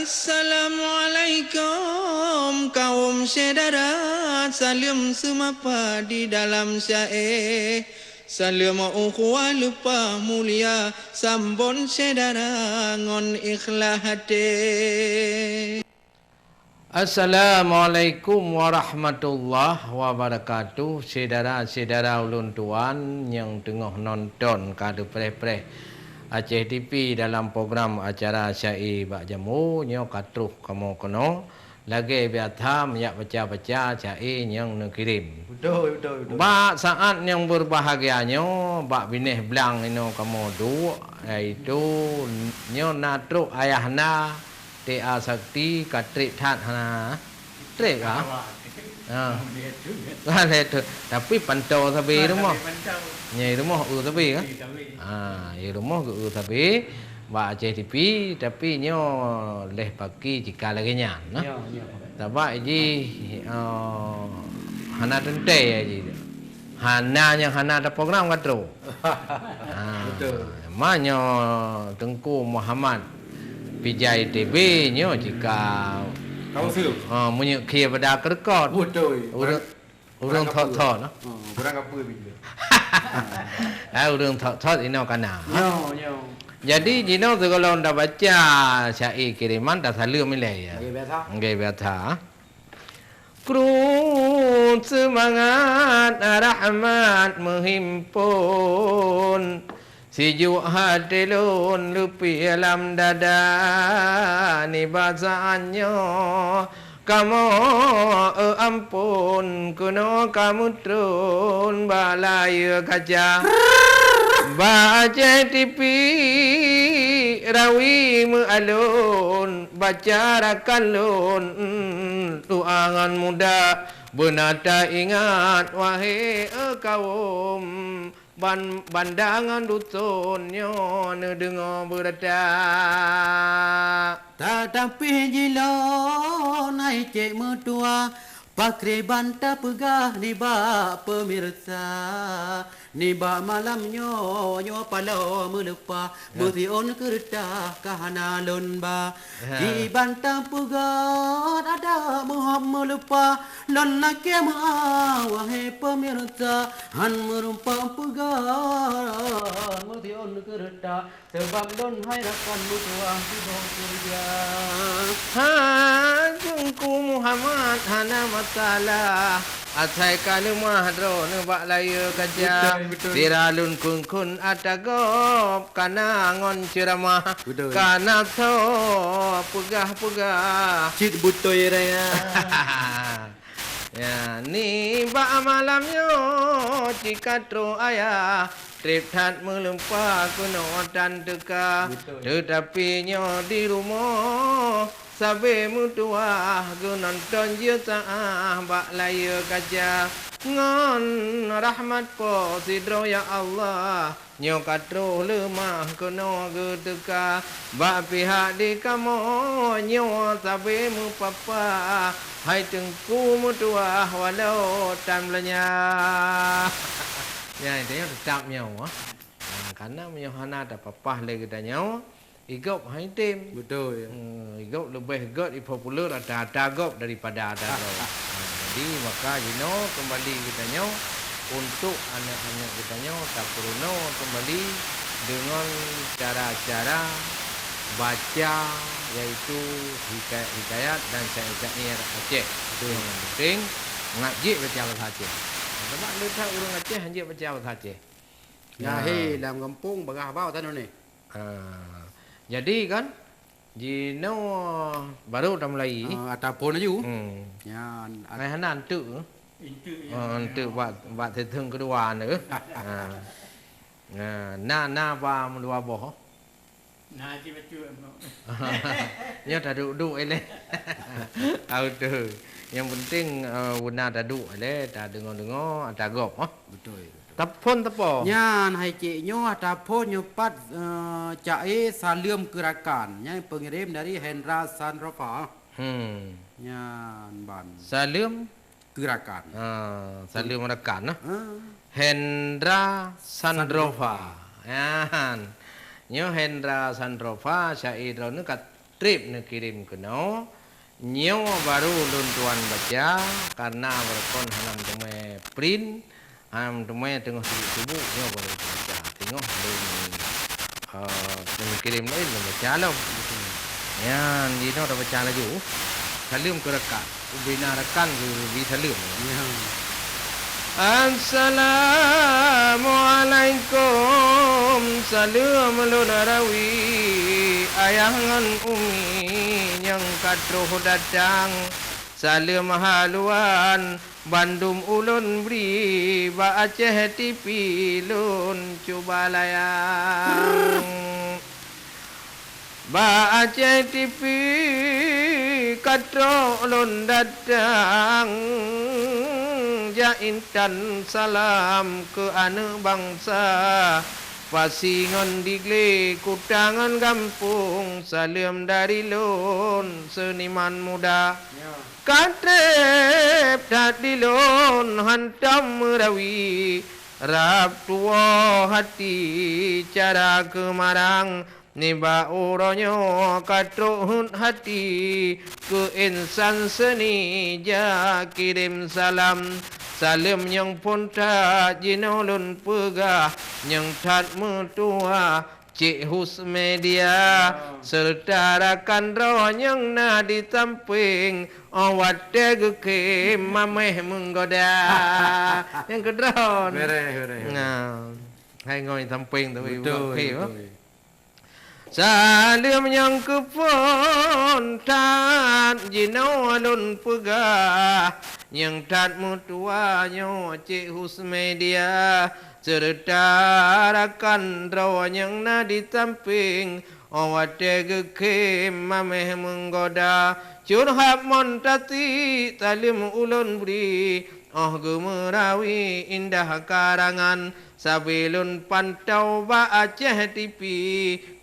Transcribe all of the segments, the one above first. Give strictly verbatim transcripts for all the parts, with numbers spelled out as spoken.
Assalamualaikum kaum syedara, saleuem seumapa di dalam syae. Saleuem ukhuwah leupah mulia, sambon syedara ngon ikhlas até. Assalamualaikum warahmatullahi wabarakatuh. Syedara-syedara ulôn tuan nyang teungoh nonton ka teupreh-preh Aceh T V dalam program acara Syae bak Jamô, nyoe ka troh kamoe keunoe. Lagée biasa, meujak baca-baca syae nyang neukirém. Beutôi, beutôi, beutôi. Bak saát nyang beubahgia nyoe, bak binéh blang inoe kamoe duek, yaitu nyoe na trok ayah na, T A Sakti ka treb that hana treb ka? Ha. Ka lheueh tu. Tapi pantau sabe rumoh. Nyai rumoh eu sabe ka? Ha, nyai rumoh geu eu sabe bak Aceh T V, tapi nyoe leh paki jika lagée nyan, nah. Ya, ya. Sabab jih, eh, hana teuntée jih. Hana nyang hana ada program ka trok. Ha, betul. Ma nyoe Teungku Muhammad Pijai T B nyoe jika kawan seuh. Ha, meunyoe khie pada keureukat. Betul. Ureueng, ureueng thot-thot, nah. Ha, ureueng thot-thot inoe kana. Nyoe, nyoe. Jadi jinoe sigohlom tabaca syae kireman tasaleuem ilée ya. Lagée biasa. Lagée biasa. Kru seumangat rahmat meuhimpon, sijuek até lôn leupie lam dada. Nibak saát nyoe kamoe eu ampon keunoe ka meutron bak layeue kaca. Bak Aceh T V rawi meualon baca rakan lôn. Tuangan muda beuna taingat, wahé e kawöm, ban-, banda ngon duson nyoe neudeungoe beurata. Tatapi jilôn hai cék meutuah, pakriban tapeugah nibak peumirsa. Nibak malam nyoe, nyoe paloe meuleupah, ya, meusion keureutah ka hana lôn ba. Ya. Kiban tapeugah adak meuhom meuleupah, lôn lakée meu'ah, wahé peumirsa, han meurumpok peugah meusion keureutah. Sabab lôn hai rakan meutuah siboh keureuja. Ha, Teungku Muhammad hana masalah. Asai ka leumah droeneuh bak layeue kaca. Beutôi, beutôi. Sira lôn khun-khun ata gob kana ngon ceuramah. Beutôi. Kana soe peugah-peugah. Cit beutôi raya. Ya, nibak malam nyoe cit ka troh ayah, treb that meuleupah keunoe tan teuka. Beutôi. Teutapi nyoe di rumoh sabe meutuah geunonton jeuet saah bak layeue kaca. Ngon rahmat Po sidroe ya Allah, nyoe ka troh leumah keunoe geuteuka. Bak pihak di kamoe nyoe sabe meupapa, hai Teungku meutuah walau tan beuleunyae. Nyan, itu nyoe teutap nyoe, ah. Nah, karena meunyoe hana tapapah lé geutanyoe, i gob hai tem. Beutôi, ya. Hmm, i gob leubeh göt, i populer ata-ata gob daripada ata droe. Ha, jadi maka jinoe keumbali geutanyoe untuk aneuk-aneuk geutanyoe tapeurunoe keumbali deungon cara-cara baca, yaitu hikayat-hikayat dan syair-syair Aceh. Itu yang penting, ngat jeuet baca bahasa Aceh. Sebab le that ureueng Aceh han jeuet baca bahasa Aceh. Ya, nah, he, lam gampông bagah bau tanoh ni. Ha. Jadi kan, jinoe baru tamulai. Ah, ataupun laju. Hmm. Nyan, at- Ai hana enteuk. Enteuk, ya. Ha, enteuk bak, bak siteung keudua tu. Ha. Nah, na, na ba meudua boh. Na cit bacut. Nyoe taduek-duek ilée. Au tu. Yang penting, eh, beuna taduek ilée, tadeungoe-deungoe, ata gob, ah. Beutôi, beutôi. Taphon teupeu. Nyan hai cék nyoe ata phon nyoe pat, eh, ca-e saleuem keu rakan. Nyan peungirim dari Hendra Sandrofa. Hmm. Nyan ban. Saleuem keu rakan. Ha, saleuem rakan nah. Ha. Hendra Sandrofa. Sandrofa. Nyan. Nyoe Hendra Sandrofa, syair droeneuh kat Treb neukirém keunoe, nyoe barô lôn tuan baca, kareuna barokon hana meuteumé print, hana meuteumé teungoh sibuk-sibuk, nyoe barô lôn baca. Teungoh lôn, eh, lôn kirém laén, lôn baca lom. Nyan, jinoe tabaca laju. Saleuem keu rakan, ubena rakan geubri saleuem. Ya. Assalamualaikum, saleuem lôn rawi ayah ngon umi nyang ka troh datang. Saleuem haluan bandum ulôn bri bak Aceh T V lôn cuba layang. Bak Aceh T V ka troh lôn datang, jak intan salam keu aneuëk bansa, pasi ngon digle, kuta ngon gampông, saleuem dari lôn seuniman muda. Ya. Ka treb that di lôn hantom meurawi, rab tuwoe hati cara keumarang. Nibak uroe nyoe ka trok heuet hati keu insan seuni jak kirém salam. Saleuem nyang phon that jinoe lôn peugah, nyang that meutuwah Cik Husmedia, ya, seureuta rakan droe nyang na di sampéng, óh watée geukhém maméh meugoda. Nyang keudroe. Beureh, beureh, beureh. Nah, hai ngon sampéng tu, beutôi, beutôi. Saleuem nyang keuphon that jinoe lôn peugah, nyang that meutuwah nyoe Cik Husmedia, seureuta rakan droe nyang na di sampéng, óh watée geukhém maméh meugoda. Curhat mon tasik saleuem ulôn bri, óh geumeurawi indah karangan, sabe lôn pantau bak Aceh T V,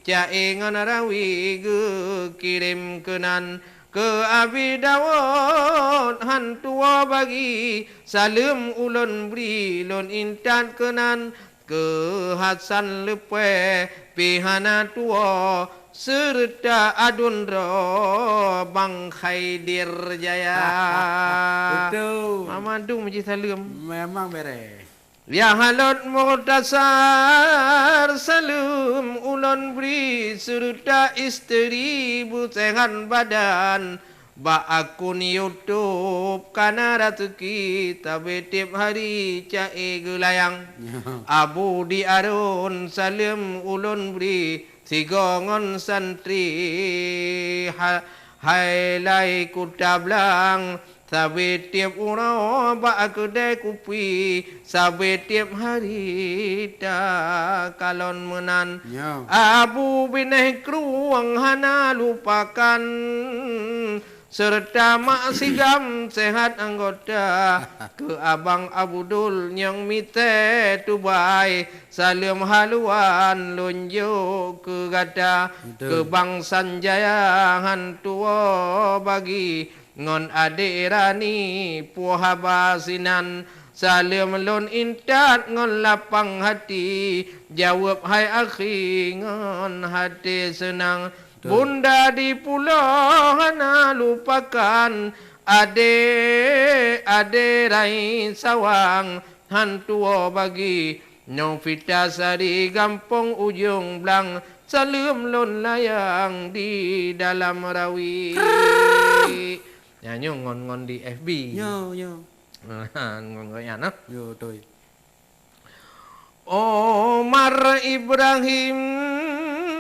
ca-e ngon rawi geukirém keunan. Keu Abi Dawot han tuwoe bagi, saleuem ulôn bri lôn intat keunan. Keu Hasan Leupée pih hana tuwoe, seureuta aduen droe Bang Khaidir Jaya. Beutôi. Mamandum jisaleuem. Memang beureh. Ya Halot Mukhtasar, saleuem ulôn bri seureuta isteri beuseuhat badan. Bak akun YouTube Kana Raseuki, sabe tieb hari ca-e geulayang. Ya. Abu di Arun, saleuem ulôn bri, sigoe ngon santri ha-, hai lai Kuta Blang. Sabe tieb uroe bak keudée kupi, sabe tieb hari takalon meunan. Ya. Abu binéh krueng hana lupakan, seureuta Mak Sigam seuhat anggota. Keu Abang Abdul nyang miseue tubai, saleuem haluan lôn jok keu gata. Beutôi. Keu Bang Sanjaya han tuwoe bagi, ngon Adek Rani peue haba sinan. Saleuem lôn intat ngon lapang hati, jaweueb hai akhi ngon até seunang. Beutôi. Bunda di pulo hana lupakan, adek, adek rai sawang han tuwoe bagi. Nyoe Fita Sari gampông Ujong Blang, saleuem lôn layang di dalam rawi. Nyan nyoe ngon-ngon di F B. Nyoe, nyoe. Ngon-ngon nyan, ah. Yo, beutôi. Omar Ibrahim,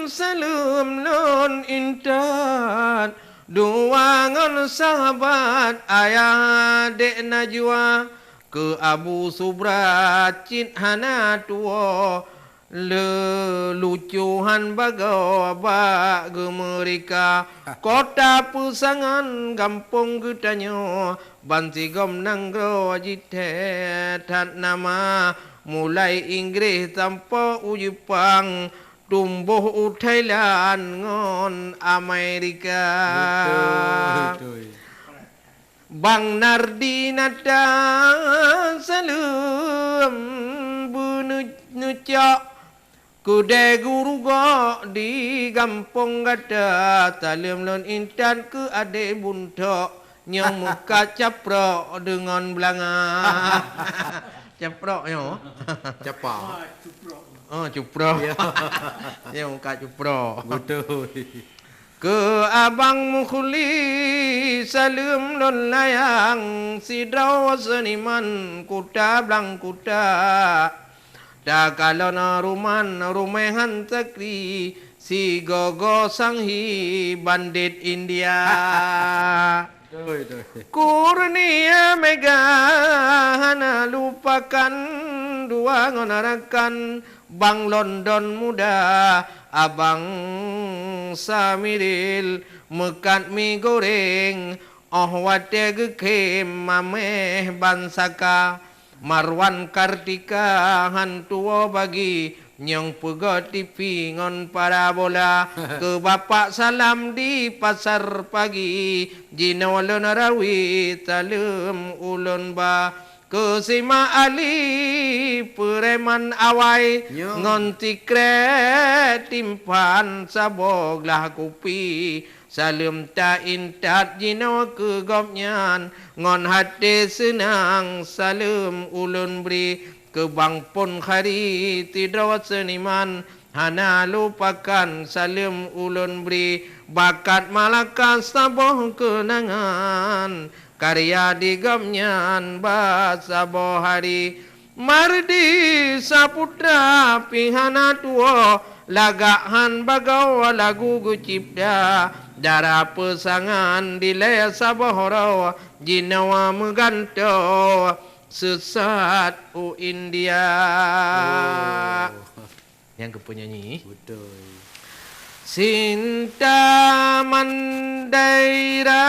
saleuem lôn intat, dua ngon sahabat ayah dek Najwa, keu Abu Subra cit hana tuwoe, le lucu han bagoe bak geumeurika. Kota Peusangan gampông geutanyoe, bansigom nanggroe jithée that nama, mulai Inggréh sampoe u Jeupang, tumbôh u Thailand ngon Amerika. Beutôi, beutôi. Bang Nardi Nata, saleuem beuneu-, neucok Keudè gurugok di gampông gata, saleuem lôn intat keu adé buntok nyang meukat caprok deungon beulanga. Caprok nyoe? Capa. Oh, cuprok. Ya. Nyang meukat cuprok. Beutôi. Keu Abang Mukhlis saleuem lôn layang, sidroe seuniman kuta blang kuta. Takalon ruman rumehan sakri, sigogo sanghi bandét India. Doi, doi. Kurnia mega hana lupakan dua ngon rakan Bang London muda, Abang Samiril meukat mi goreng, óh watée geukhém mameh ban saka. Marwan Kartika han tuwoe bagi, nyang peugöt tipi ngon parabola. Keu Bapak Salam di Pasar Pagi, jinoe lôn rawi saleuem ulôn ba. Keu Sima Ali peureman awai, ngon tikrek timphan saboh glah kupi. Saleuem ta intat jinoe keu gobnyan, ngon haté seunang saleuem ulôn bri. Keu Bang Pon Khari sidroe seuniman, hana lupakan saleuem ulôn bri. Bakat Malaka saboh keunangan, karya di gobnyan ba saboh hari. Mardi Saputra pih hana tuwoe, lagak han bagoe lagu geucipta. Dara peusangan dilée saboh droe, jinoe meugantoe seusat u India. Oh. Nyang keu peunyanyi. Beutôi. Sinta Mandaira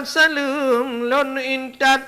saleuem lôn intat,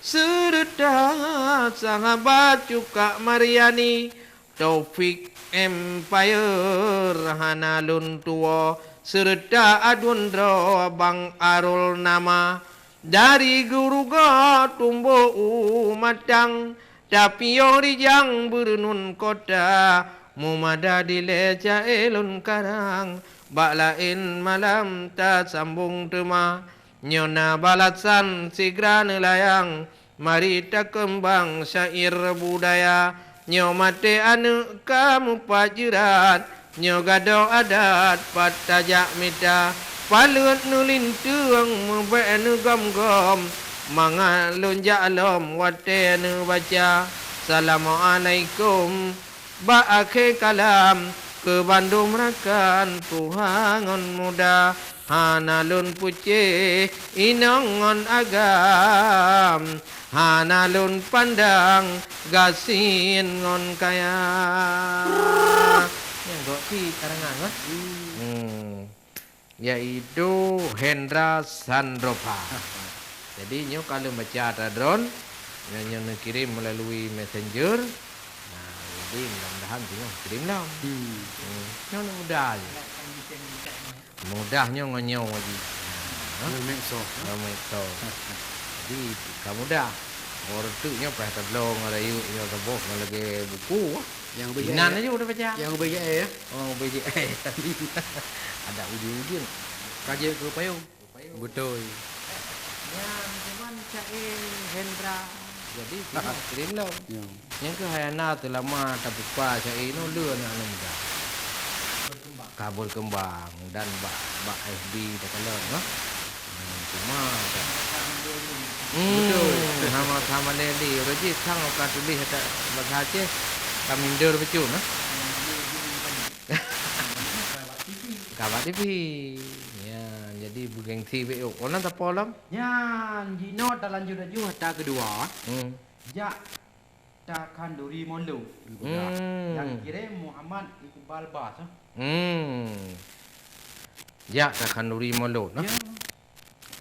seureuta sahabat Cukak Mariani, Taufik Empire hana lôn tuwoe, seureuta aduen droe Bang Arul Nama. Dari Geurugoe tumbôk u Matang, tapiôh rijang beureunun kota, mumada dilée ca-e lôn karang, bak laén malam tasambong teuma. Nyoe na balasan sigra neulayang, mari takeumbang syair budaya. Nyoe maté aneuëk ka mupat jeurat, nyoe gadôh adat pat tajak mita. Paleuet neulinteueng meubék neugom-gom, mangat lôn jak lom watée neubaca. Salamualaikum bak akhé kalam, keu bandum rakan tuha ngon muda. Hana lôn peucéh inong ngon agam, hana lôn pandang gasien ngon kaya. Nyang gok cit karangan, kan? Hmm. Hmm. Yaitu Hendra Sandropa. Jadi, nyoe ka lôn baca atra droen, nyoe, nyoe neukirém meulalu messenger. Nah, jadi mudah-mudahan singoh kirém lom. Hmm. Hmm. Nyoe mudah je. Mudah nyoe ngon nyoe ji. Ha? Ngon medsos, ha? Ngon medsos. Jadi, ka mudah. Orang tu nyoe payah tabloe ngon rayeuk nyoe saboh ngon lagée buku. Nyang B J I. Inan aja udah baca. Nyang B J I, ya? Oh, B J I. Ada ujung-ujung. Ka jeuet keu payong. Beutôi. Nyang cuman ca-e Hendra. Jadi, singoh kirém lom. Ya. Nyang keuh hai hana teulama tapupa ca-e nyoe le aneuk-aneuk muda. Ka beukeumbang dan bak, bak F B takalon, ha? Hmm, cuma ka. Hmm, beutôi. Sama-sama lé di. Udah jih sang ka tuléh ata bahasa Aceh, ka minder bacut, ha? Ka bak T V. Ya, jadi beugengsi bacut. Ona tapolom? Nyan, jinoe talanjut laju ata keudua. Hmm. Jak Takhanduri Molo. Hmm. Nyang kirém Muhammad Iqbal Bas, eh. Hmm. Jak Takhanduri Molo, nah. Ya.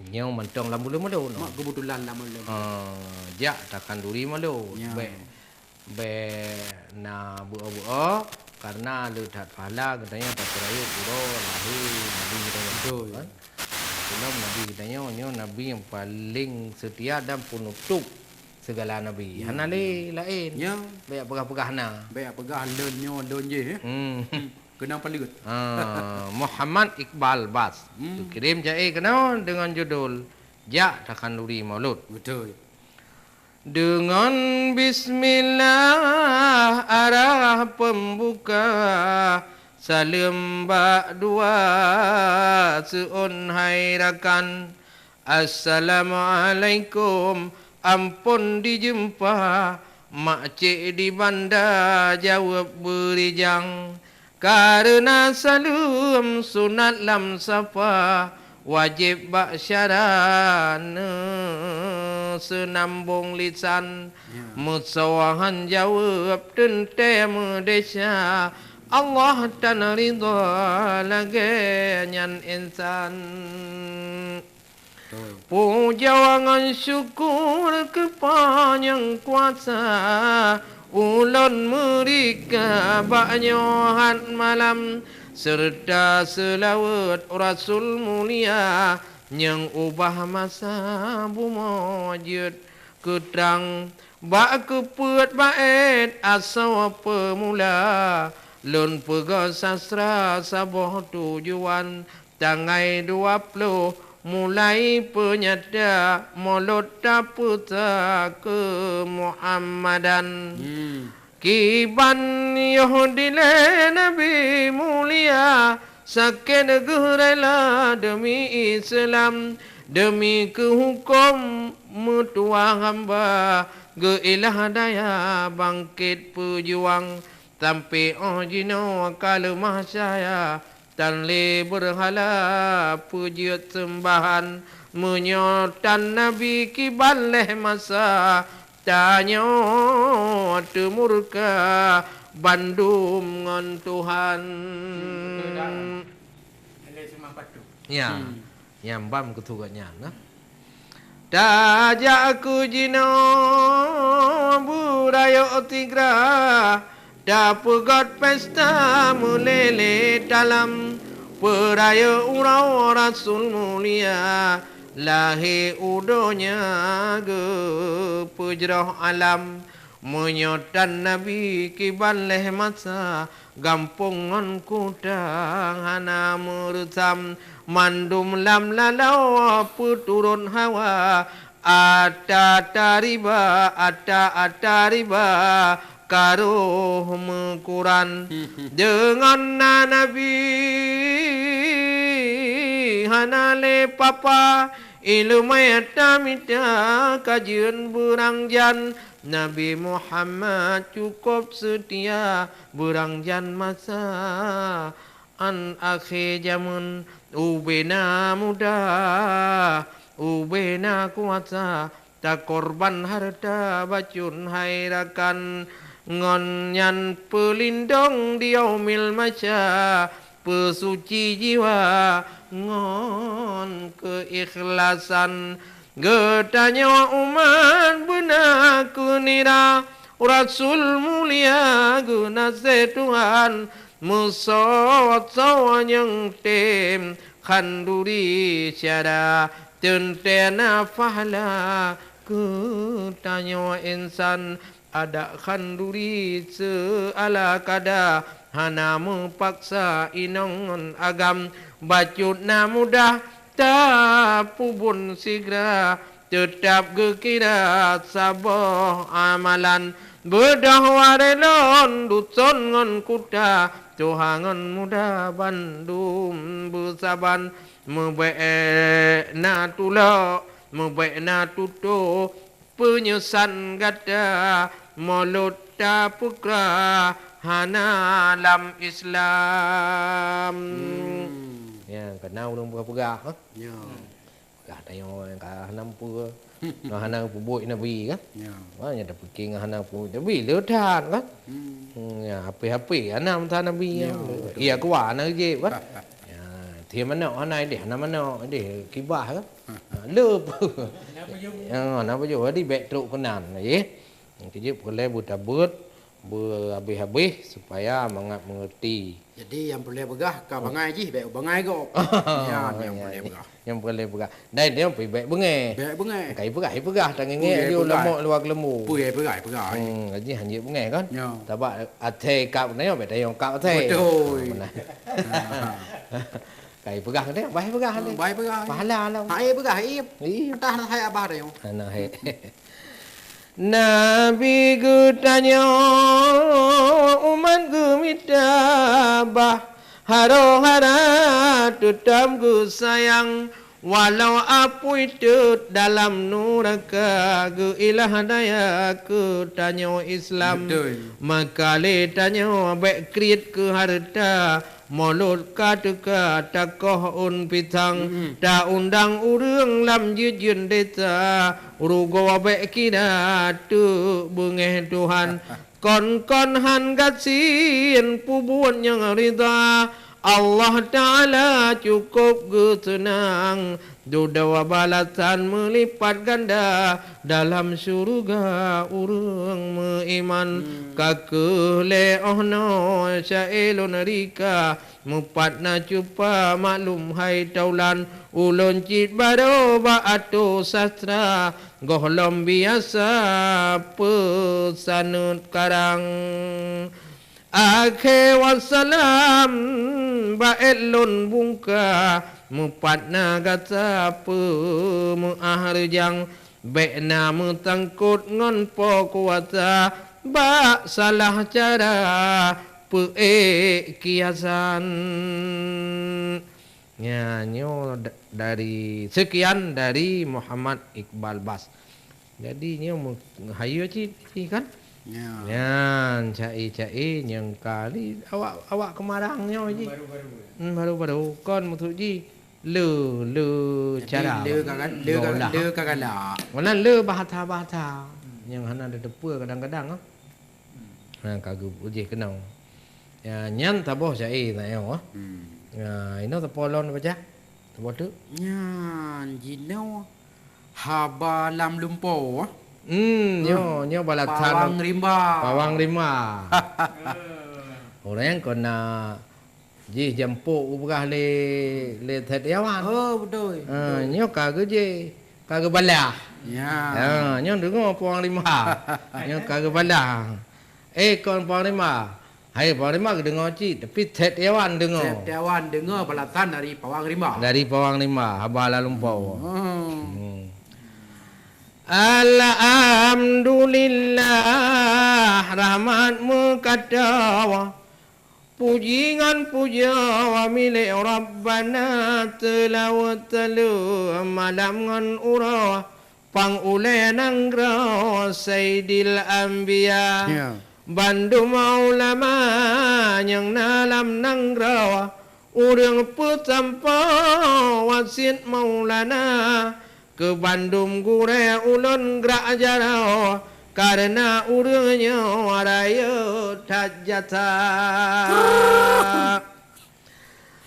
Nyoe mantong lam buleuen Molo, noh. Mak kebetulan lam buleuen. Ah, jak Takhanduri Molo. Ya. Bèk, bèk na beuo-beuo, karena le that pahala geutanyoe tapeurayeuk uroe lahé Nabi geutanyoe, betul, kan? Sebab Nabi geutanyoe nyoe Nabi nyang paleng seutia dan peunutôp Segala nabi. Ya, hana lé laén. Ya. Bèk peugah-peugah na. Bèk peugah lôn nyoe, lôn jéh, eh. Hmm. Hmm. Keunong paleuet. Ah, Muhammad Iqbal Bas. Hmm. Geukirém caé keunoe deungon judul Jak Takhanduri Maulud. Beutôi. Deungon bismillah arah peumbuka, saleuem bak dua seuôn hai rakan. Assalamualaikum, ampôn dijeumpa, makcék di banda jaweueb beurijang. Kareuna saleuem sunat lam sapa, wajéb bak syara neuseunambong lisan. Ya. Meusawahan jaweueb teuntée meudesya, Allah tan ridha lagée nyan insan. Betul. Puja ngon syukur keu Po nyang kuasa, ulôn meurika bak nyoe hat malam, seureuta seulaweuet Rasul mulia nyang ubah masa bumoe jeuet keu trang. Bak keupeuet baét asoe peumula, lôn peugah sastra saboh tujuan. Tanggai dua ploh mulai peunyata, mulod tapeusa keu Muhammadan. Hmm. Kiban yoh dilée Nabi mulia, sakét geuh rela deumi Islam, deumi keu huköm meutuwah hamba, geuilah daya bangkét peujuang, sampoe óh jinoe ka leumah cahya, tan lé beurhala peujeuet seumbahan. Meunyoe tan Nabi kiban lhée masa, tanyoe teumurka bandum ngon Tuhan. Hmm, betul dah. Lhée seumah patuh. Ya. Hmm. Nyang ban keuturonan nyan, nah. Tajak keu jinoe beurayeuk sigra, tapeugöt pesta meulélé talam, peurayeuk uroe Rasul mulia, lahé u donya geupeujroh alam. Meunyoe tan Nabi kiban lhée masa, gampông ngon kuta hana meureusam, mandum lam lalau peuturot hawa, ata-ata riba, ata-ata riba ka roh meukuran. Deungon na Nabi hana lé papa, iéleumé tamita ka jeuet beurangjan. Nabi Muhammad cukôp seutia beurangjan masa. Án akhé jameun, ubena muda, ubena kuasa, takorban hareuta bacut hai rakan. Ngon nyan peulindong di yaumil mahsya, peusuci jiwa ngon keuikhlasan. Geutanyoe umat beuna keu nira, Rasul mulia geunaséh Tuhan, meusoe-soe nyang tem khanduri syada, teuntée na pahala keu tanyoe insan. Adak khanduri seuala kada, hana meupaksa inong ngon agam, bacut na mudah tapubon sigra, teutab geukira saboh amalan. Beudôh waréh lôn duson ngon kuta, tuha ngon muda bandum beusaban, meubék na tulok, meubék na tutoe, peunyeusat gata mulod tapeukra hana lam Islam. Hmm. Ya, ka na ureuëng peugah-peugah, ha? Ya. Peugah tanyoe ka hana peue, ka hana peubuet Nabi, kan? Ya. Wah, nyang tapike ngon hana peubuet Nabi, le that, kan? Hmm. Hmm, ya, hape-hape hana meusa Nabi, ya. Ya, betul. Iya kuah hana jép, kan? Ya, tiep manok hana ideh, hana manok ideh, kibah, kan? Ha, le. Kenapa jauh? Ya, kenapa jauh? Jadi, bèk trok keunan, ya. Keujeuet peureulèe beutabeuet, beuhabéh-habéh supaya mangat meungerti. Jadi, nyang peureulée peugah ka bangai jih, bék bangai gob. Nyan nyang peureulée peugah. Nyang peureulée peugah. Dan nyoe pih bék beungéh. Bék beungéh. Kai peugah, peugah, tangéngék laju lamok luwa keuleumbu. Peue peugah, peugah. Hmm, jadi hanjeuet beungéh kan? Nyo. Sabab até kab nyoe bék tayong kab até. Beutôi. Ha, meunan. Kai peugah teuh, bah peugah teuh. Bah peugah. Pahala lah. Hai peugah, hai. Ih. Entah hai abah teuh. Hana hai. Nabi geutanyoe umat geumita bah, harôh hana teutab geusayang, walau apui teut dalam nuraka, geuilah daya keu tanyoe Islam. Betul. Maka lé tanyoe bék kriet keu hareuta, mulôt ka teuka takoh ôn pisang, mm-mm, taundang ureuëng lam jeuet-jeuet desa, rugoe bék kira teuk beungéh Tuhan. Kon-kon han gasien peubuet nyang ridha, Allah Taala cukôp geuseunang. Dudoe balasan meulipat ganda dalam syeuruga ureuëng meuiman. Hmm. Ka keuh lé 'oh noe syaé lôn rika, meupat na cupa maklum hai taulan, ulôn cit barô bak atô sastra, gohlom biasa peusaneut karang. Akhé wassalam, baét lôn bungka, meupat na gata peumeu'ah reujang, bék na meusangkot ngon po kuasa, bak salah cara peuék kiasan. Nya, nyoe da-, dari, sekian dari Muhammad Iqbal Bas. Jadi, nyoe meu-, meuhayeue cit, cit kan? Ya. Nyan, cai-cai nyang kali awak, awak keumarang nyoe jih. Baru-baru, ya. Hmm, baru-baru. Kon maksud jih, le, le. Jadi, cara le ka gal-, le ka, gaulah. Le ka galak. Malah le bahasa-bahasa. Hmm. Nyang hana teuteupeu kadang-kadang, ah. Hmm. Ha, ka geuh jih keunoe. Ya, nyan saboh cai tanyoe, ah. Hmm. Ya, inoe saboh lôn baca. Saboh tu? Nyan, jinoe Haba lam lumpoe. Hmm, nyoe, nyoe balasan pawang rimba. Pawang rimba. Ureuëng kon na jih jampok ubrah lé, lé Thét Yawan. Oh, beutôi. Ha, beutôi. Nyoe ka geujeh, ka geubalah. Ya. Ha, nyoe deungoe pawang rimba. Nyoe ka geubalah. Eh, kon pawang rimba. Hai, pawang rimba geudeungoe cit, tapi Thét Yawan deungoe. Thét Yawan deungoe balasan dari pawang rimba. Dari pawang rimba, haba lam lumpoe. Hmm. Hmm. Alhamdulillah, rahmat meukato. Puji ngon puja milék Rabbana, seulaweuet saleuem malam ngon uroe. Pang ulée nanggroe Saidil Anbiya. Ya. Bandum ulama nyang na lam nanggroe, ureuëng peusampoe wasiet Maulana. Keu bandum gurée ulôn grak jaroe, kareuna ureuëng nyoe rayeuk that jasa.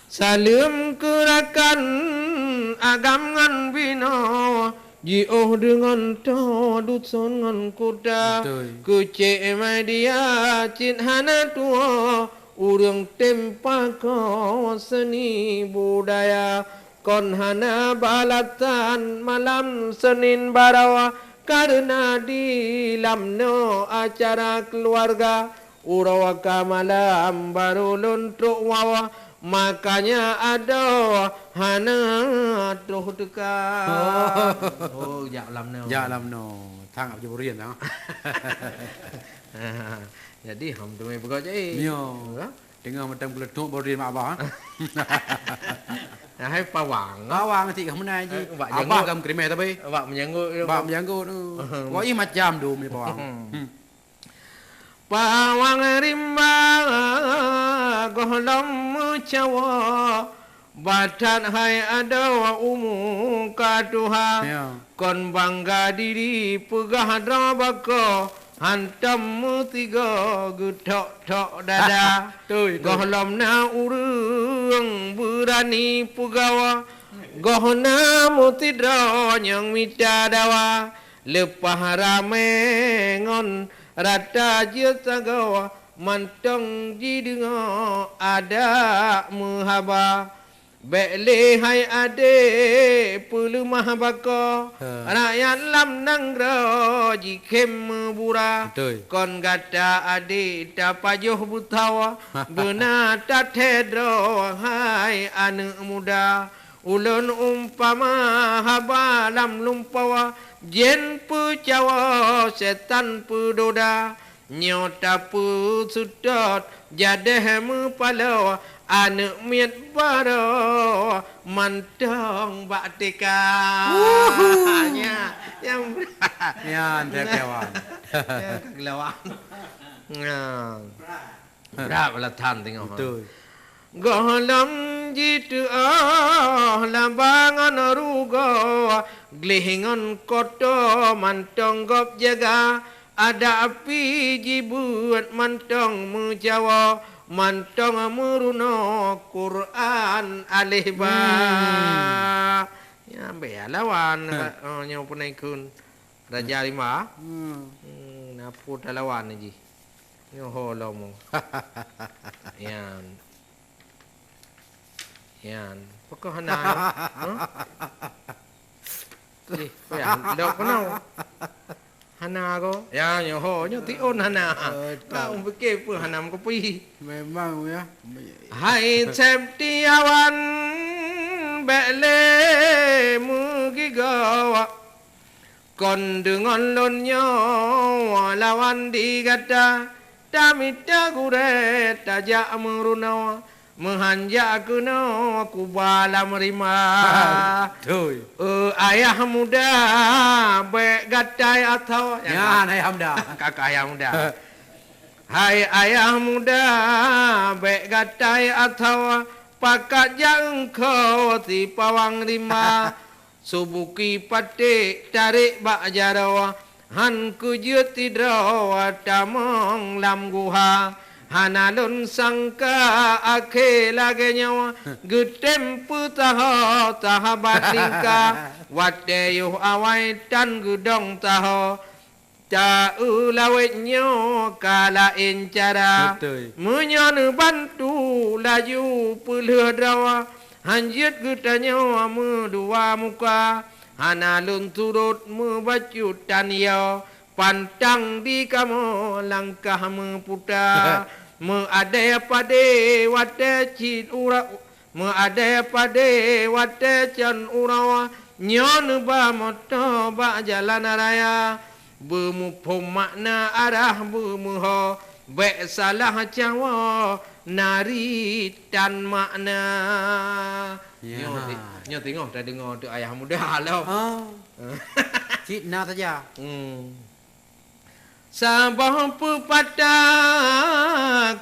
Saleuem keu rakan agam ngon binoe, jiôh deungon toe duson ngon kuta. Beutôi. Keucék media cit hana tuwoe, ureuëng tem pakoe seuni budaya. Kon hana balasan malam Seunin baroe, kareuna di lam noe acara keuluwarga. Uroe ka malam barô lôn trok woe, makanya adoe hana troh teuka. Oh, jak lam noe. Jak lam noe. Thang ap jiburian, ha. Jadi, hom teumé peugah jai. Nyo. Ha? Teungoh mantong keuleutôk baru di mak abah, ha? Hai pawang. Pawang cit kah meunan jih. Eh, bak abah janggut. Kam keurimeh tapi. Bak meujanggut. Bak meujanggut tu. Wah, ih macam dum ni pawang. Hmm. Pawang rimba gohlom meucawa, batat hai adoe umu ka tuha. Ya. Kon bangga diri peugah droe bako, hantom meusigoe geuthok-thok dada. Beutôi, beutôi. Gohlom na ureuëng beurani peugah, goh na meusidroe nyang mita dawa. Leupah ramé ngon rata jeuet sagoe mantong jideungoe adak meuhaba. Bék lé hai adék peuleumah bakoe, ha, rakyat lam nanggroe jikhém meubura. Beutôi. Kon gata adék tapajoh beusawa, beuna tathée droe hai aneuëk muda. Ulôn umpama haba lam lumpawa, jén peucawa, seutan peudoda. Nyoe tapeuseutôt jadéh meupaloe, aneuëk miet baroe mantong bak tika. Uhu. Nyan, nyang brat. Nyan, nyan, kawan. Nyan, kawan. Nyan. Brat bala tan teungoh. Beutôi. Gohlom jiteuôh laba ngon rugoe, gleh ngon koto mantong gob jaga. Adak pih jibeuet mantong meucawa, mantong meurunoe Quran aleh ba. Hmm. Nyan bék lawan, hmm, ka-, oh, nyoe peunaikheun Raja Rimba. Hmm. Hmm, na peue talawan jih. Nyoe ho lom. Nyan. Nyan. Pakon hana nyoe? Huh? Ih, payah lok keunoe. Hana ko. Ya, nyoe ho, nyoe tiôn hana. Oh, ka tak. Umpike peue hana meukupi. Memang, ya. Hai Septiawan, bék lé meugigoe. Kon deungon lôn nyoe lawan di gata, tamita gurée tajak meurunoe, meuhan jak keunoe kuba lam rima. Beutôi. Eh, ayah muda, bék gatai athoe. Nyan, ayah muda. Kakak ayah muda. Hai ayah muda, bék gatai athoe, pakat jak eungkho si pawang rima. Subuki paték tarek bak jaroe, han keu jeuet sidroe tamong lam guha. Hana lôn sangka akhé lagée nyoe, geutem peusaho sahabat lingka. Watée yoh awai tan geudong saho, taeulawét nyoe ka laén cara. Beutôi. Meunyoe neubantu laju peulheueh droe, han jeuet geutanyoe meudua muka. Hana lôn surot meubacut tan yo, pantang di kamoe langkah meuputa. Meuadée padé watée cit ura-, Meuadée padé watée cön uroe, nyoe neuba moto bak jalan raya. Beumuphom makna arah beumeuho, bék salah cawoe nari tan makna. Ya. Nyoe ti-, nyoe teungoh tadeungoe teuk ayah muda lom. Oh. Cit na saja. Hmm. Saboh peupatah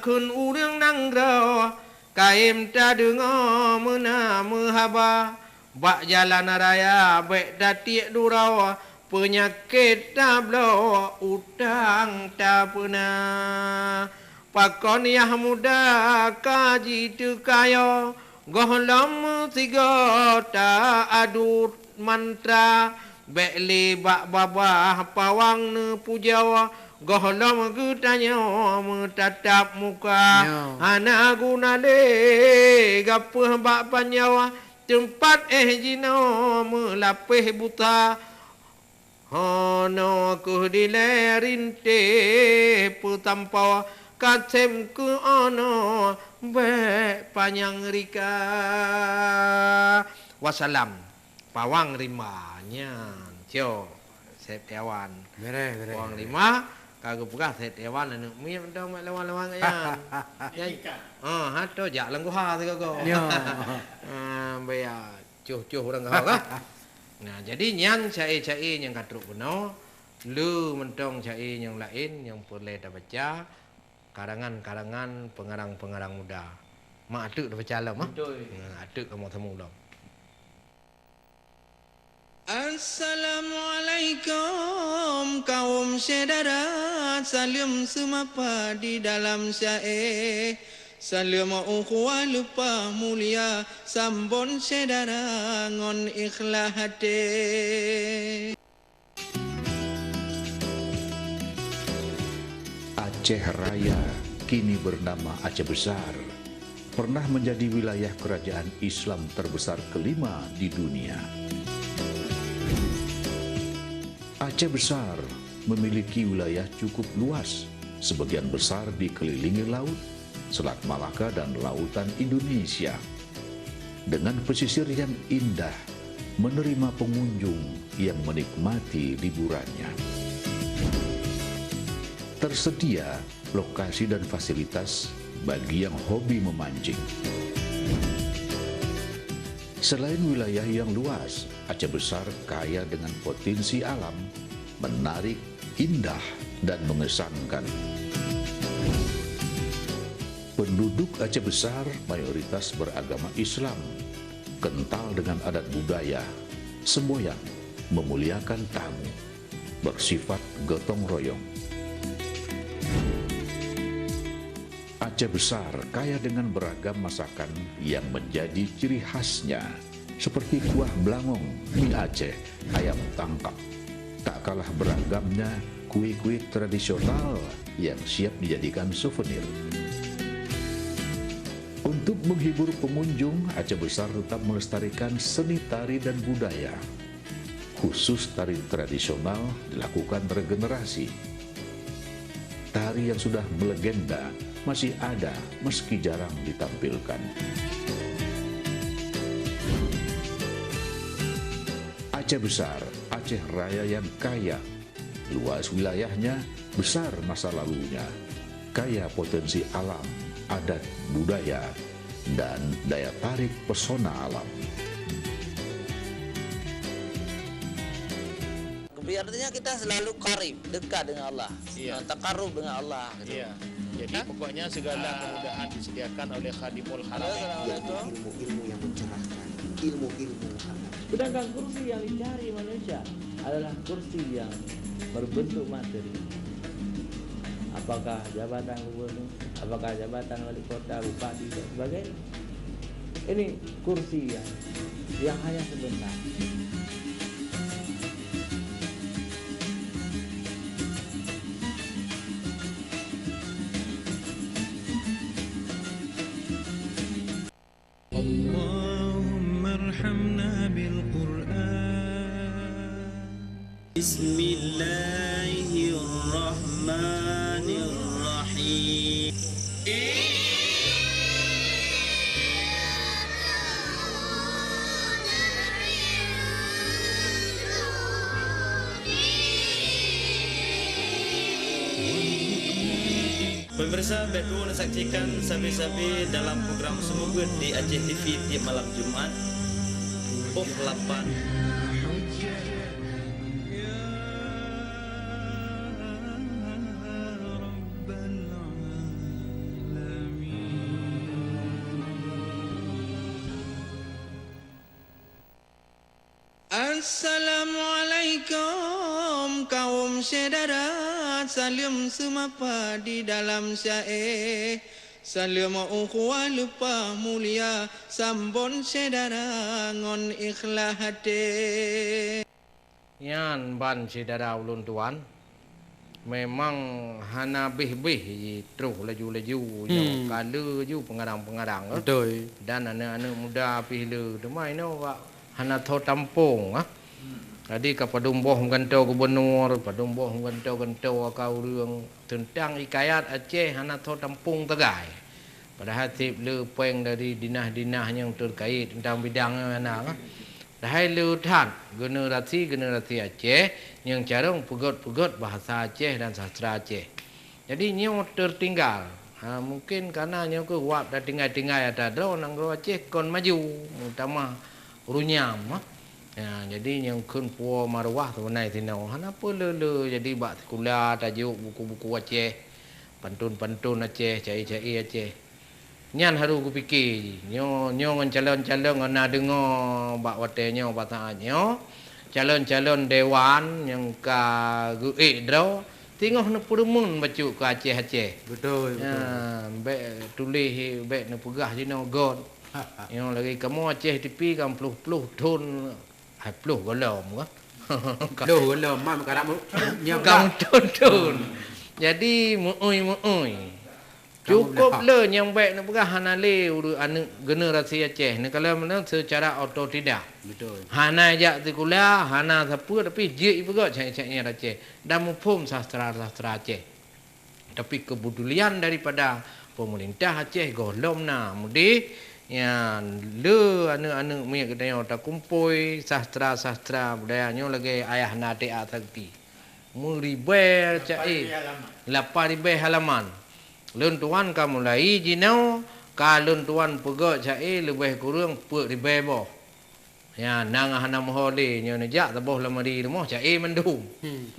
kheun ureuëng nanggroe, kayém tadeungoe meuna meuhaba. Bak jalan raya bék tatiek duroe, peunyakét tabloe, utang tapeuna. Pakon yah muda ka jiteukayoe, gohlom meusigoe ta-adu mantra, bék lé bak babah pawang neupujoe, gohlom geutanyoe meutatap muka. Nyoe. Hana guna lé gapeuh bak panjoe, teumpat éh jinoe meulapéh buta. Honoe kheueh dilée rintéh peutampoe, ka sém keu onoe bék panyang rika. Wassalam. Pawang rimba nyan. Cok. Sép Tiawan. Beréh, beréh, Pawang beréh. Rimba, ka geupeugah Sép Tiawan aneuëk miet mantong bék lawan-lawan nyan. Nyan. Ha, ha, to jak lam guha sigoe-goe. Nyoe. Ha, biar. Cuh-cuh ureuëng gahawa kah? Nah, jadi nyan syaé-syaé nyang ka trok keunoe, le mantong syaé nyang laén nyang peureulée tabaca, karangan-karangan peungarang-peungarang muda. Mak ateuek tabaca lom, ah? Beutôi. Nah, ateuek kamoe sambông lom. Assalamualaikum kaum syedara, saleuem seumapa di dalam syaé. Saleuem ukhuwah leupah mulia, sambon syedara ngon ikhlas até. Aceh Raya, kini bernama Aceh Besar, pernah menjadi wilayah kerajaan Islam terbesar kelima di dunia. Aceh Besar memiliki wilayah cukup luas, sebagian besar dikelilingi laut, Selat Malaka dan Lautan Indonesia, dengan pesisir yang indah, menerima pengunjung yang menikmati liburannya. Tersedia lokasi dan fasilitas bagi yang hobi memancing. Selain wilayah yang luas, Aceh Besar kaya dengan potensi alam, menarik, indah, dan mengesankan. Penduduk Aceh Besar mayoritas beragama Islam, kental dengan adat budaya, semboyan, memuliakan tamu, bersifat gotong royong. Aceh Besar kaya dengan beragam masakan yang menjadi ciri khasnya, seperti kuah belangong, mi Aceh, ayam tangkap. Tak kalah beragamnya kue-kue tradisional yang siap dijadikan souvenir. Untuk menghibur pengunjung, Aceh Besar tetap melestarikan seni tari dan budaya. Khusus tari tradisional dilakukan regenerasi. Tari yang sudah melegenda masih ada meski jarang ditampilkan. Aceh Besar, Aceh Raya yang kaya, luas wilayahnya, besar masa lalunya, kaya potensi alam, adat, budaya, dan daya tarik pesona alam. Artinya kita selalu qarib, dekat dengan Allah. Iya. Ha, taqarrub dengan Allah, gitu. Iya. Jadi, hah? Pokoknya segala kemudahan disediakan oleh Khadimul Haramain. Assalamualaikum. Yaitu ilmu-ilmu yang mencerahkan, ilmu-ilmu agama. Sedangkan kursi yang dicari manusia adalah kursi yang berbentuk materi. Apakah jabatan gubernur, apakah jabatan wali kota, bupati, dan sebagainya. Ini kursi yang, yang hanya sebentar. اللهم ارحمنا بالقرآن. بسم الله الرحمن الرحيم. Pemirsa, bék tuwoe neusaksikan sabe-sabe dalam program Seumeubeuet di Aceh T V tiep malam Jumat, poh lapan. Assalamualaikum kaum syedara, saleuem seumapa di dalam syaé, saleuem ukhuwah leupah mulia, sambot syedara ngon ikhlas até. Nyan ban syedara ulôn tuan. Memang hana beh-beh jitroh laju-laju nyoe, hmm, ka le ju pengarang-pengarang, eh. Beutôi. Dan aneuk-aneuk muda pih le, teuma inoe bak hana tho tampong, ah. Hmm. Jadi ka padum boh meugantoe gubunur, padum boh meugantoe-gantoe aka ureueng teuntang hikayat Aceh hana tho tampong tagai. Padahai tiep le péng dari dinah-dinah nyang terkait teuntang bidang nyoe hana, ah. Padahai le that generasi-generasi Aceh nyang carông peugét-peugét bahasa Aceh dan sastra Aceh. Jadi nyoe tertinggal. Ha, mungkin karena nyoe keuh wab tatinggai-tinggai ata droe nanggroe Aceh kon maju, meutamah runyam, ha. Ya, jadi nyang kheun puwoe maruah sebenai sinoe. Hana peue le-le jadi bak sikula tajok buku-buku Aceh, pantun-pantun Aceh, caé-caé Aceh. Nyan harôh geupike jih. Nyoe, nyoe ngon calon-calon ngon na deungoe bak watée nyoe, bak saát nyoe, calon-calon dewan nyang ka geuék droe, singoh neupeureumeun bacut keu Aceh-Aceh. Beutôi, beutôi. Nyan, bék tuléh, bék neupeugah jinoe göt. Nyoe lagée kamoe Aceh T V kan ploh-ploh thon. Hai ploh gohlom kah? Ploh gohlom, mam ka rak mu-, nyoe ka ploh thon-thon. Jadi, meu'ui-meu'ui. Kamu Cukup dah. Le nyang bèk neupeugah hana lé ureueng aneuk generasi Aceh. Neukalon meunan secara otodidak. Betul. Hana jak sikula, hana sapeue, tapi jeuet ipeugah cak-cak nyan Aceh. Dan muphom sastra-sastra Aceh. Tapi kepedulian daripada pemerintah Aceh gohlom na mudeh, nyan le aneuk-aneuk miet geutanyoe takumpôi sastra-sastra budaya nyoe lagèe ayah na T A Sakti. Meuribèe Lapan ca'e. Ribèe halaman. Lapan ribèe halaman. Lôn tuan ka mulai jinoe, ka lôn tuan peugöt ca'e leubeh kureueng peuet ribèe boh. Ya, nang hana meuho lé, nyoe neujak saboh lamari rumoh ca'e mandum. Hmm.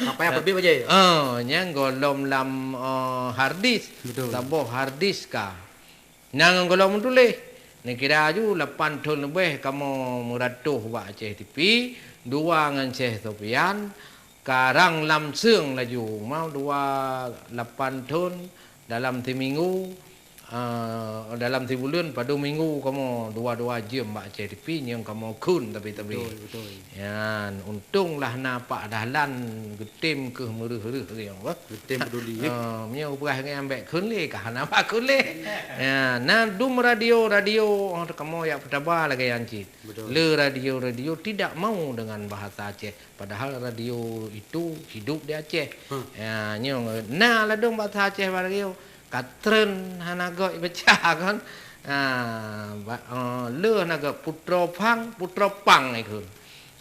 Apa yang perbit aja ya? Oh, nyang gohlom lam, eh, harddisk. Betul. Saboh harddisk ka. Nyan ngon gohlom meutuléh. Neukira aju lapan thon leubeh kamoe meuratoh bak Aceh T V, dua ngon Syeh Sofyan, karang lam seung laju. Mau dua lapan thon dalam siminggu, eh, dalam sibuleuen padum minggu kamoe dua-dua jeuem bak Aceh T V nyang kamoe kheun tabi-tabi. Betul, betul. Nyan, untông lah na Pak Dahlan geutem keuh meureuh-reuh lé nyoe, bah. Geutem peduli, eh. Ah, meunyoe peugah ngon ambek kheun lé, ka hana bak kheun lé. Ya, na dum radio-radio, oh, kamoe jak peutaba lagèe nyan cit. Betul. Le radio-radio tidak mau dengan bahasa Aceh, padahal radio itu hidup di Aceh. Huh. Ya, nyoe na ladôm bahasa Aceh bak radio. Ka treun hana göt ibaca kon. Ha, ba-, eh, le hana göt putroe phang, putroe pang ikheun.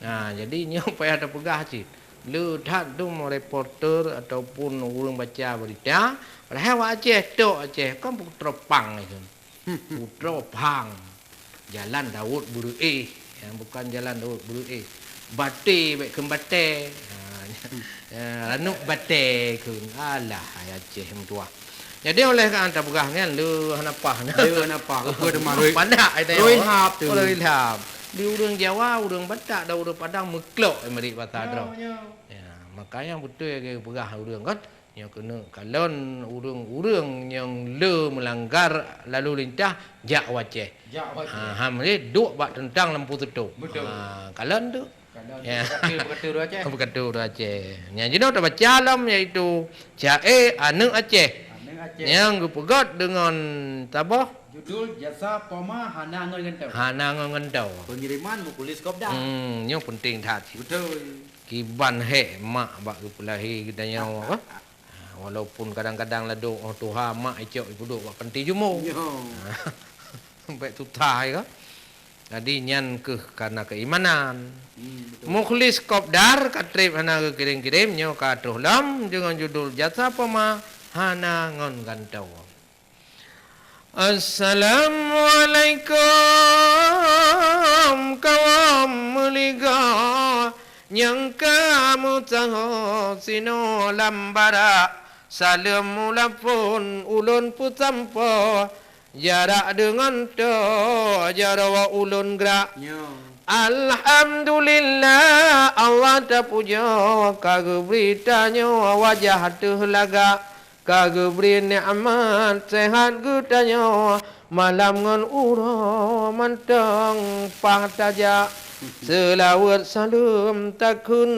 Ha, jadi nyoe payah tapeugah cit. Le that dum reporter ataupun ureueng baca berita, padahai awak Aceh, tok Aceh, kon putroe pang ikheun. Putroe phang. Jalan Daud Beureu'éh. Ya, bukan Jalan Daud Beureu'éh. Baté bèk kheun batèe. Ha, ya, ranup batèe kheun. Alah, hai Aceh meutuah. Jadi oleh karena tapeugah nyan le hana paih. Le hana paih, rupa teuma roi. Panak ai tayong. Roi hab tu. Roi hab. Di ureueng Jawa, ureueng Batak dan ureueng Padang meuklok ai meurit basa droe. Ya, makanya beutôi lagèe peugah ureueng kan. Nyoe keuneuk kalon ureueng-ureueng nyang le meulanggar lalu lintah jak u Aceh. Jak u Aceh. Ha, ham lé duek bak teuntang lampu seutôt. Betul. Ha, kalon tu. Kalon tu. Ya. Beukata, beukata ureueng Aceh. Beukata ureueng Aceh. Nyang jinoe tabaca lom yaitu ca'e aneuk Aceh. Aneuk Aceh. Nyang geupeugöt deungon saboh. Judul Jasa Poma Hana Ngon Gantoe. Hana Ngon Gantoe. Pengiriman Muklis Kopdar. Hmm, nyoe penting that. Betul. Kiban hék mak bak geupeulahé geutanyoe, apa? Ha, walaupun kadang-kadang ladôm, oh, tuha mak icok ipeuduek bak panti jumbo. Nyo. Ha, bèk tuta ai ka. Jadi nyan keuh karena keimanan. Hmm, betul. Muklis Kopdar ka trép hana geukirém-kirém, nyoe ka troh lom deungon judul Jasa Poma Hana Ngon Gantoe. Assalamualaikum kaum meuligoe nyang ka meusaho sinoe lam barak. Saleuem mula phon ulôn peusampoe, jarak deungon toe jaroe ulôn grak. Nyo. Alhamdulillah, Allah tapujoe ka geubri tanyoe wajah teuh lagak. Ka geubri nikmat seuhat geutanyoe, malam ngon uroe mantong paih tajak. Seulaweuet saleuem takheun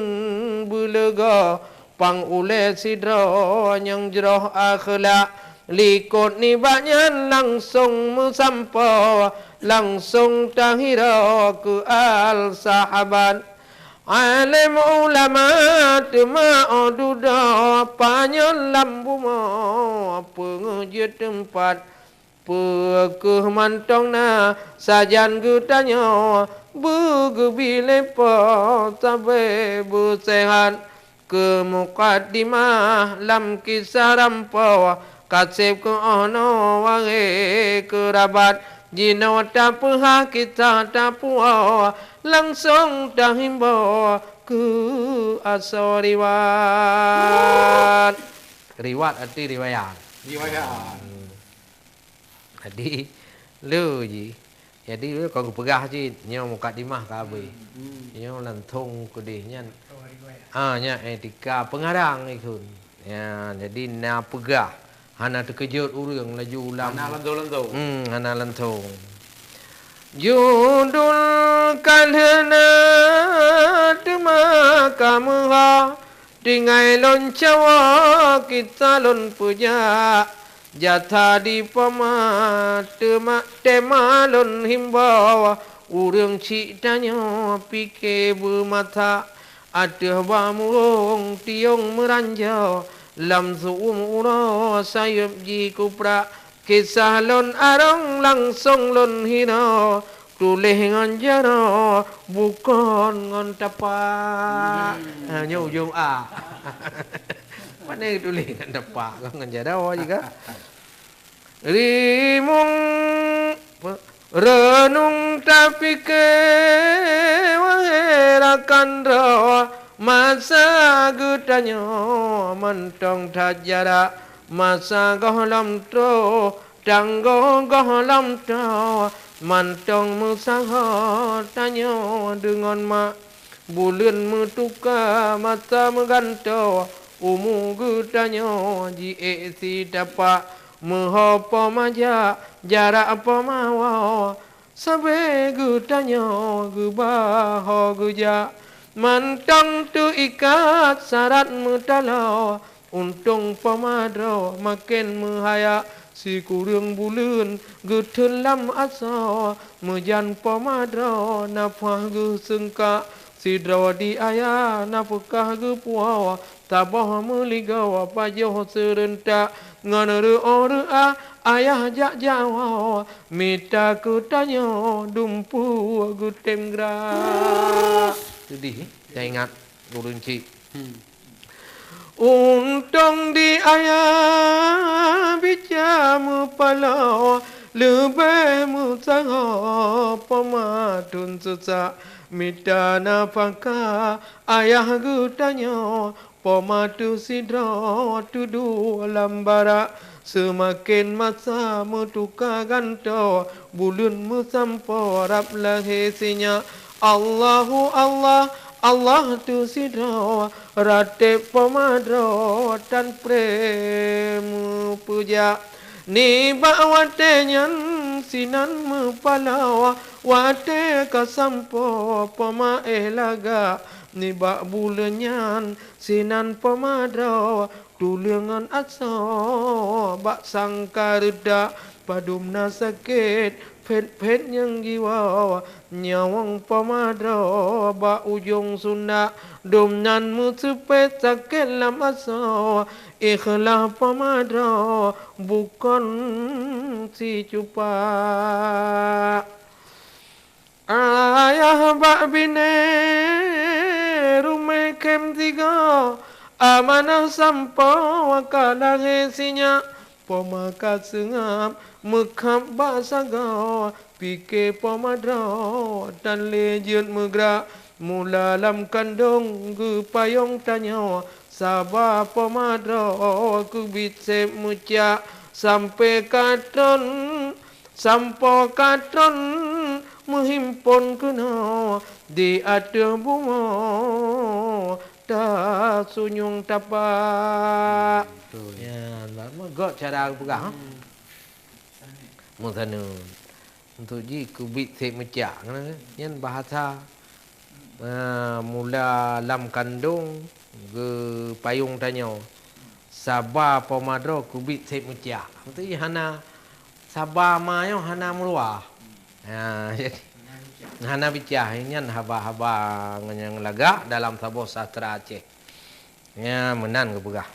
beulegoe, pang ulèe sidroe nyang jroh akhlak. Likot nibak nyan langsong meusampoe, langsong tahiro keu al sahabat. Além ulama teuma 'oh dudoe, panyöt lam bumoe peungeuh jeuet teumpat. Peu kheueh mantong na sajan geutanyoe, beugeubri lé Po sabe beuseuhat. Keu mukadimah lam kisah rampoe, kaseb keu 'oh noe wareh keurabat. Jinoe tapeuhah kisah tapuwoe, langsong tahimbôh keu asoe riwat. Riwat arti riwayat. Riwayat. Hmm. Jadi, le jih. Jadi, kon geupeugah cit, nyoe mukadimah ka abéh. Hmm. Nyoe langsong keudeh nyan. Oh, riwayat. Ah, nyan etika pengarang ikheun. Ya, jadi na peugah. Hana teukeujot ureueng laju lam. Hana lanto-lanto. Hmm, hana lanto. Judul ka lheueh na teuma ka meuhah. Tinggai lôn cawa, kita lôn peujak, jata di poma, teuma tema lôn himbau, ureuëng chik tanyoe pike beumata, ateueh bak murông tiong meuranjau, lam su'um uroe sayeuep jikuprak, kisah lôn arong langsong lôn hino, tuléh ngon jaroe, bukon ngon tapak. Hmm. Ha, nyoe ujong A. Pane tuléh ngon tapak, ngon jaroe juga. Rimueng, pe-, reunong tapike, wahé rakan droe, masa geutanyoe mantong that jarak, masa gohlom troh, tanggong gohlom troh, mantong meusaho tanyoe deungon mak. Buleuen meutuka, masa meugantoe, umu geutanyoe jiék sitapak, meuho poma jak, jarak poma woe, sabe geutanyoe geuba ho geujak, mantong teuikat sarat meutaloe. Untông poma droe maken meuhaya, sikureueng buleuen geutheun lam asoe, meujan poma droe nafah geuseungka, sidroe di ayah nafeukah geupuwoe, saboh meuligoe pajoh seureuntak, ngon reuôh reuah ayah jak jawoe, mita keu tanyoe dumpeue geutem gra. Sedih, eh? Saya ingat gurun cik. Hmm. Untông di ayah bija meupaloe, leubeh meusaho poma thon seusak, mita nafakah ayah geutanyoe, poma teuh sidroe teuduek lam barak. Seumaken masa meutuka gantoe, buleuen meusampoe rab lahé sinyak. Allahu Allah, Allah teuh sidroe, ratéb poma droe tan pré meupeujak. Nibak watée nyan sinan meupaloe, watée ka sampoe poma éh lagak. Nibak buleuen nyan sinan poma droe, tuleueng ngon asoe bak sangka reudak, padum na sakét phét-phét nyang jiwoe. Nyawöng poma droe bak ujong sundak, dum nan meuseupet sakét lam asoe. Ikhlas poma droe bukon sicupak. Ayah bak binéh ruméh khém sigoe, amanah sampoe ka lahé sinyak. Poma ka seungab meukhab bak sagoe, pike poma droe tan lé jeuet meugrak. Mula lam kandong geupayong tanyoe, saba poma droe keubiet sép meucak, sampoe ka tron Sampoe ka tron meuhimpon keunoe di ateueh bumoe tasunyueng tapak. Betul. Ya, lama gok cara geupeugah. Hmm. Meusaneun. Untuk jih keubiet sép meucak, nyan bahasa. Ah, mula lam kandong geupayong tanyoe, saba poma droe keubiet sép meucak. Maksudnya hana saba ma nyoe hana meuluah. Ha, jadi hana bicah. Nyan haba-haba nyang lagak dalam saboh sastra Aceh. Nya meunan geupeugah.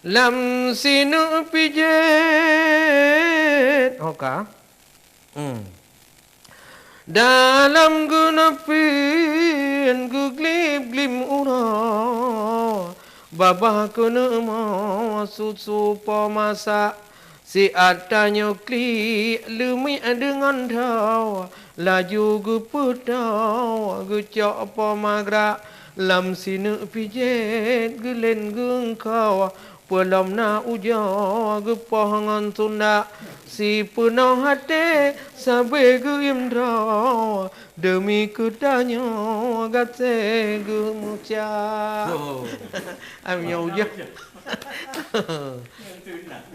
Lam sineuk pijet, oka. Hmm. Dalam geuneupin geuglib-glib uroe, babah keuneuk mo susu po masak. Siat tanyoe klik leumiek deungon dhoe, laju geupeutoe geucok po magrak. Lam sineuk pijet geulen geungkho, peulom na ujoe geupoh ngon sundak, sipeunoh até sabe geuim droe, deumi keu tanyoe gaséh geumeucah. Oh. Ai meunyoe ujoe.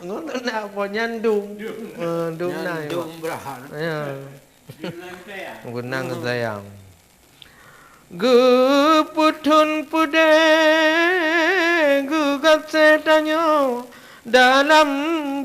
Ngon sundak po nyan dum. Dum. Eh, dum na. Nyan dum brahan. Ya. Beunang sayang. Geupeuthon peudeh Tanyoe dalam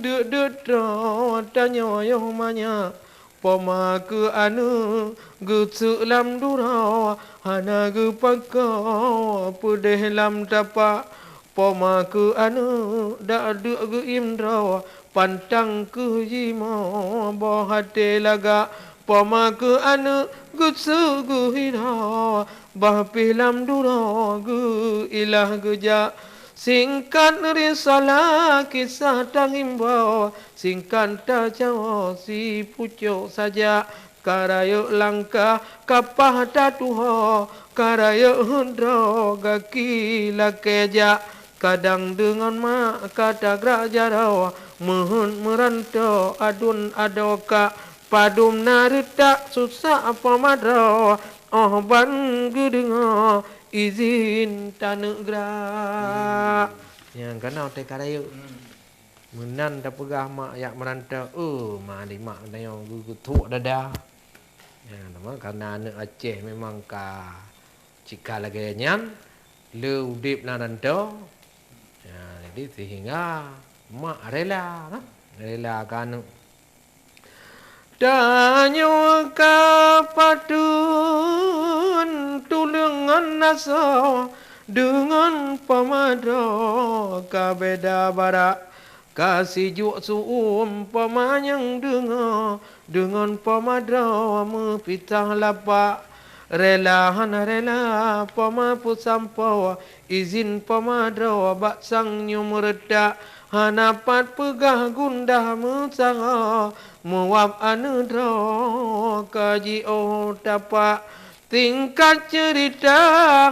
deuk-deuk droe, tanyoe yoh manyak. Poma keu aneuk geuseuk lam duroe, hana geupakoe peudeh lam tapak. Poma keu aneuk dak deuk geuiem droe, pantang keuh jimoe boh até lagak. Poma keu aneuk geuseuk geuhidroe, bah pih lam duroe geuilah geujak. Singkat risalah kisah tangimbau, singkat tacok sipucok saja. Ka rayeuk langkah kapah tatuho, ka rayeuk hudroe gaki lakée jak. Kadang deungon mak ka tagrak jaroe, meuheuet meuranto adun adoe kak. Padum na reutak susak poma droe, óh ban geudeungoe izin taneuk grak. Nyang kana watée ka rayeuk. Meunan tapeugah mak jak meuranto, "Oh, mak, di mak tanyoe geu-, geuthok dada." Ya, nama karena aneuk Aceh memang ka cika lagée nyan, le udeb lam ranto. Ya, jadi sehingga mak rela, kan? Rela keu aneuk. Tanyoe ka pateuen tuleueng ngon asoe, deungon poma droe ka beda barak. Ka sijuek su-uem poma nyang deungoe, deungon poma droe meupisah lapak. Rela hana rela poma peusampoe, izin poma droe bak sang nyoe meureutak. Hana pat peugah gundah meusaho, meuwab aneuk droe ka jiôh tapak. Singkat ceurita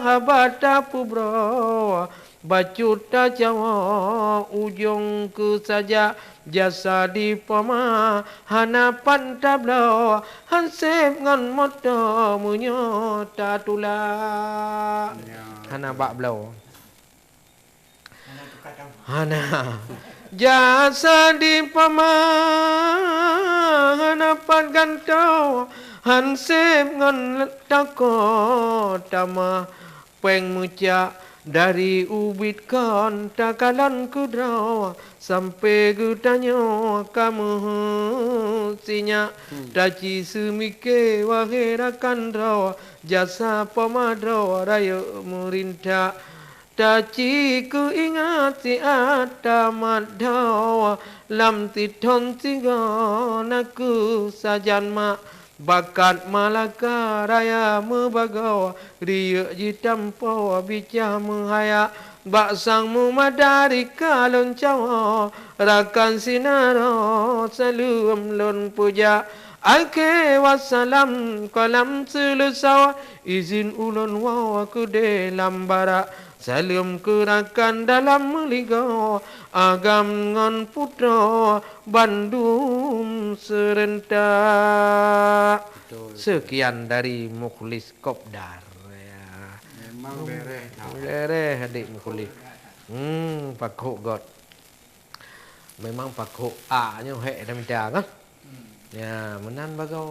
haba tapeubroe, bacut tacawoe ujong keu saja. Jasa di poma hana pat tabloe, han seb ngon moto meunyoe tatulak. Ya. Hana bak bloe. Hana. Jasa di poma hana pat gantoe, han seb ngon toko tamah. Péng meucak dari ubit kon takalon keudroe, sampoe geutanyoe ka meuheuet sinyak. Hmm. Taci seumike wahé rakan droe, jasa poma droe rayeuk meurintak. Taci keuingat siat tamat dhoe, lam sithon sigoe nakeuh sajan mak. Bakat Malaka raya meubagoe, riyeuk jitampoe bicah meuhayak. Bak sang meumadari ka lôn cawoe, rakan sinaroe saleuem lôn peujak. Akhé wassalam kalam seuleusoe, izin ulôn woe keudeh lam barak. Saleuem keu rakan dalam meuligoe, agam ngon putroe bandum seurentak. Betul. Sekian dari Mukhlis Kopdar, ya. Memang bereh that. Bereh adik Mukhlis. Hmm, pakok got. Memang pakok a nyoe hék dah mita kan? Ya, meunan bagoe.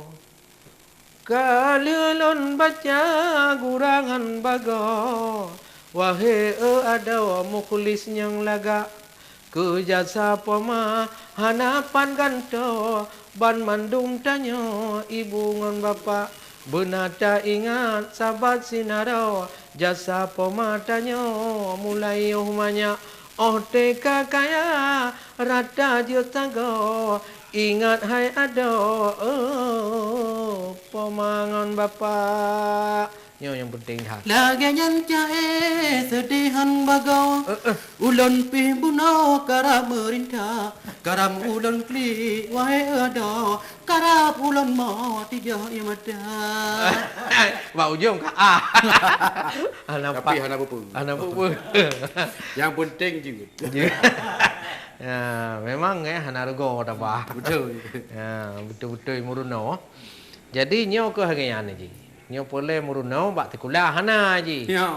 Ka lheueh lôn baca gurangan bagoe, wahé eu adoe Mukhlis nyang lagak. Keu jasa poma hana pat gantoe, banmandum tanyoe ibu ngon bapak. Beuna taingat sabat sinaroe, jasa poma tanyoe mulai yoh manyak. Óh teuka kaya rata jeuet sagoe, ingat hai adoe, oh, poma ngon bapak. Nyoe nyang peunteng that. Lagée nyan cahé seudeh han bagoe. Eh, eh. Ulôn pih bunoe karab meurinta, karam ulôn klik wahé adoe. Karab ulôn mo tijoh ie mata. Bak ujong ka ah. Hana Tapi pat. Hana peue-peue. Hana peue-peue. Yang penting jeuet. Jeuet. Ya, memang eh hana rugoe tabah. Betul. Ya, betul-betul meurunoe. Jadi nyoe keuh lagée nyan ji. Nyoe peureulée meurunoe bak sikula hana ji. Ya.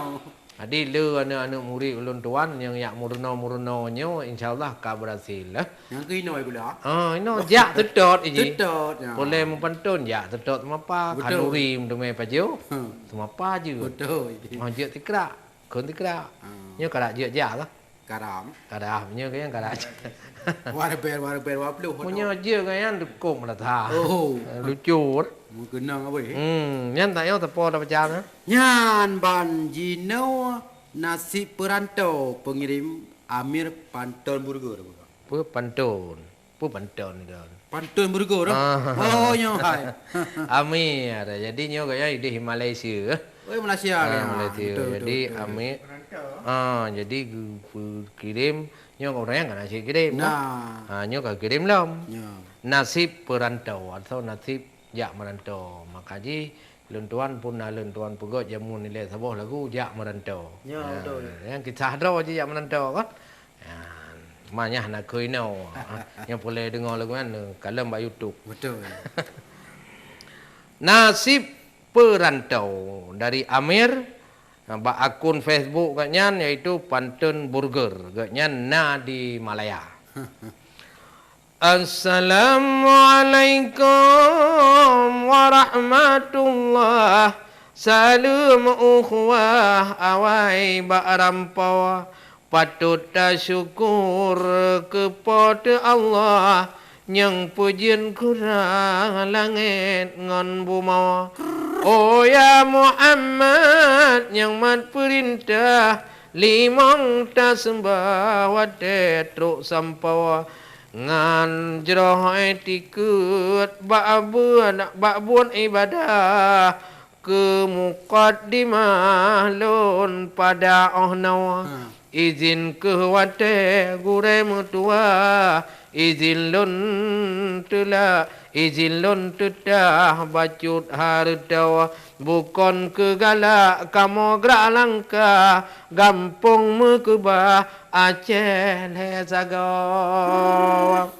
Jadi le aneuëk-aneuëk murit ulôn tuan nyang jak meurunoe-meurunoe nyoe, insya Allah ka berhasil, eh. Nyang keu inoe gula. Ah, inoe jak teutot iji. Teutot, ya. Peureulée meupanton jak teutot seumapa, Betul. Khanduri meuteumé pajoh, Hmm. seumapa jeuet. Betul. Ah, jeuet tikrak, kheun tikrak. Ah. Nyoe ka jeuet jak lah. Karam. Karam, nyoe kan karam. Warber, warber dua puluh. Meunyoe jeuet kan nyan dukung rata. Oh. Lucu. Meukeunong apa, eh? Hmm, nyan tak payah teupeu dah baca, nah. Nyan ban jinoe nasib perantau pengirim Amir Pantun Burger. Peue pantun? Peue pantun tu? Pantun Burger, eh? Ah. Oh, nyoe hai. Amir. Jadi nyoe gaya ideh Malaysia, eh? Oh, Malaysia. Ah, gaya. Malaysia. Betul, jadi betul, betul. Amir. Ah, jadi geu-, kirim, nyoe orang yang kan nasib kirim, nah. Nah. Ah, nyoe ka kirim lom. Ya. Nasib perantau atau nasib jak merantau. Maka jih lôn tuan pun na lôn tuan peugöt jameun ilèe saboh lagu jak merantau. Ya, betul. Yang kisah droe jih jak merantau kan. Ya, manyah na keu inoe. Yang pulai deungoe lagu nyan, kalon bak YouTube. Betul. Nasib perantau dari Amir, bak akun Facebook geuh nyan, yaitu Pantun Burger. Geuh nyan na di Malaya. Assalamualaikum warahmatullah. Saleuem ukhuwah awai bak rampoe. Patôt tasyukur keu Po teu Allah nyang peujeuet kura langét ngon bumoe. Oh ya Muhammad nyang mat peurintah, limong taseumba watée trok sampoe. Ngon jroh iktikeuet bak buet, bak buet ibadah, keu mukaddimah lôn pada 'oh noe. Ha. Izin keuh watée gurée meutuwah, izin lôn teulak, izin lôn teutah bacut hareutoe. Bukon keu galak kamoe grak langkah, gampông meukeubah Aceh lhée sagoe.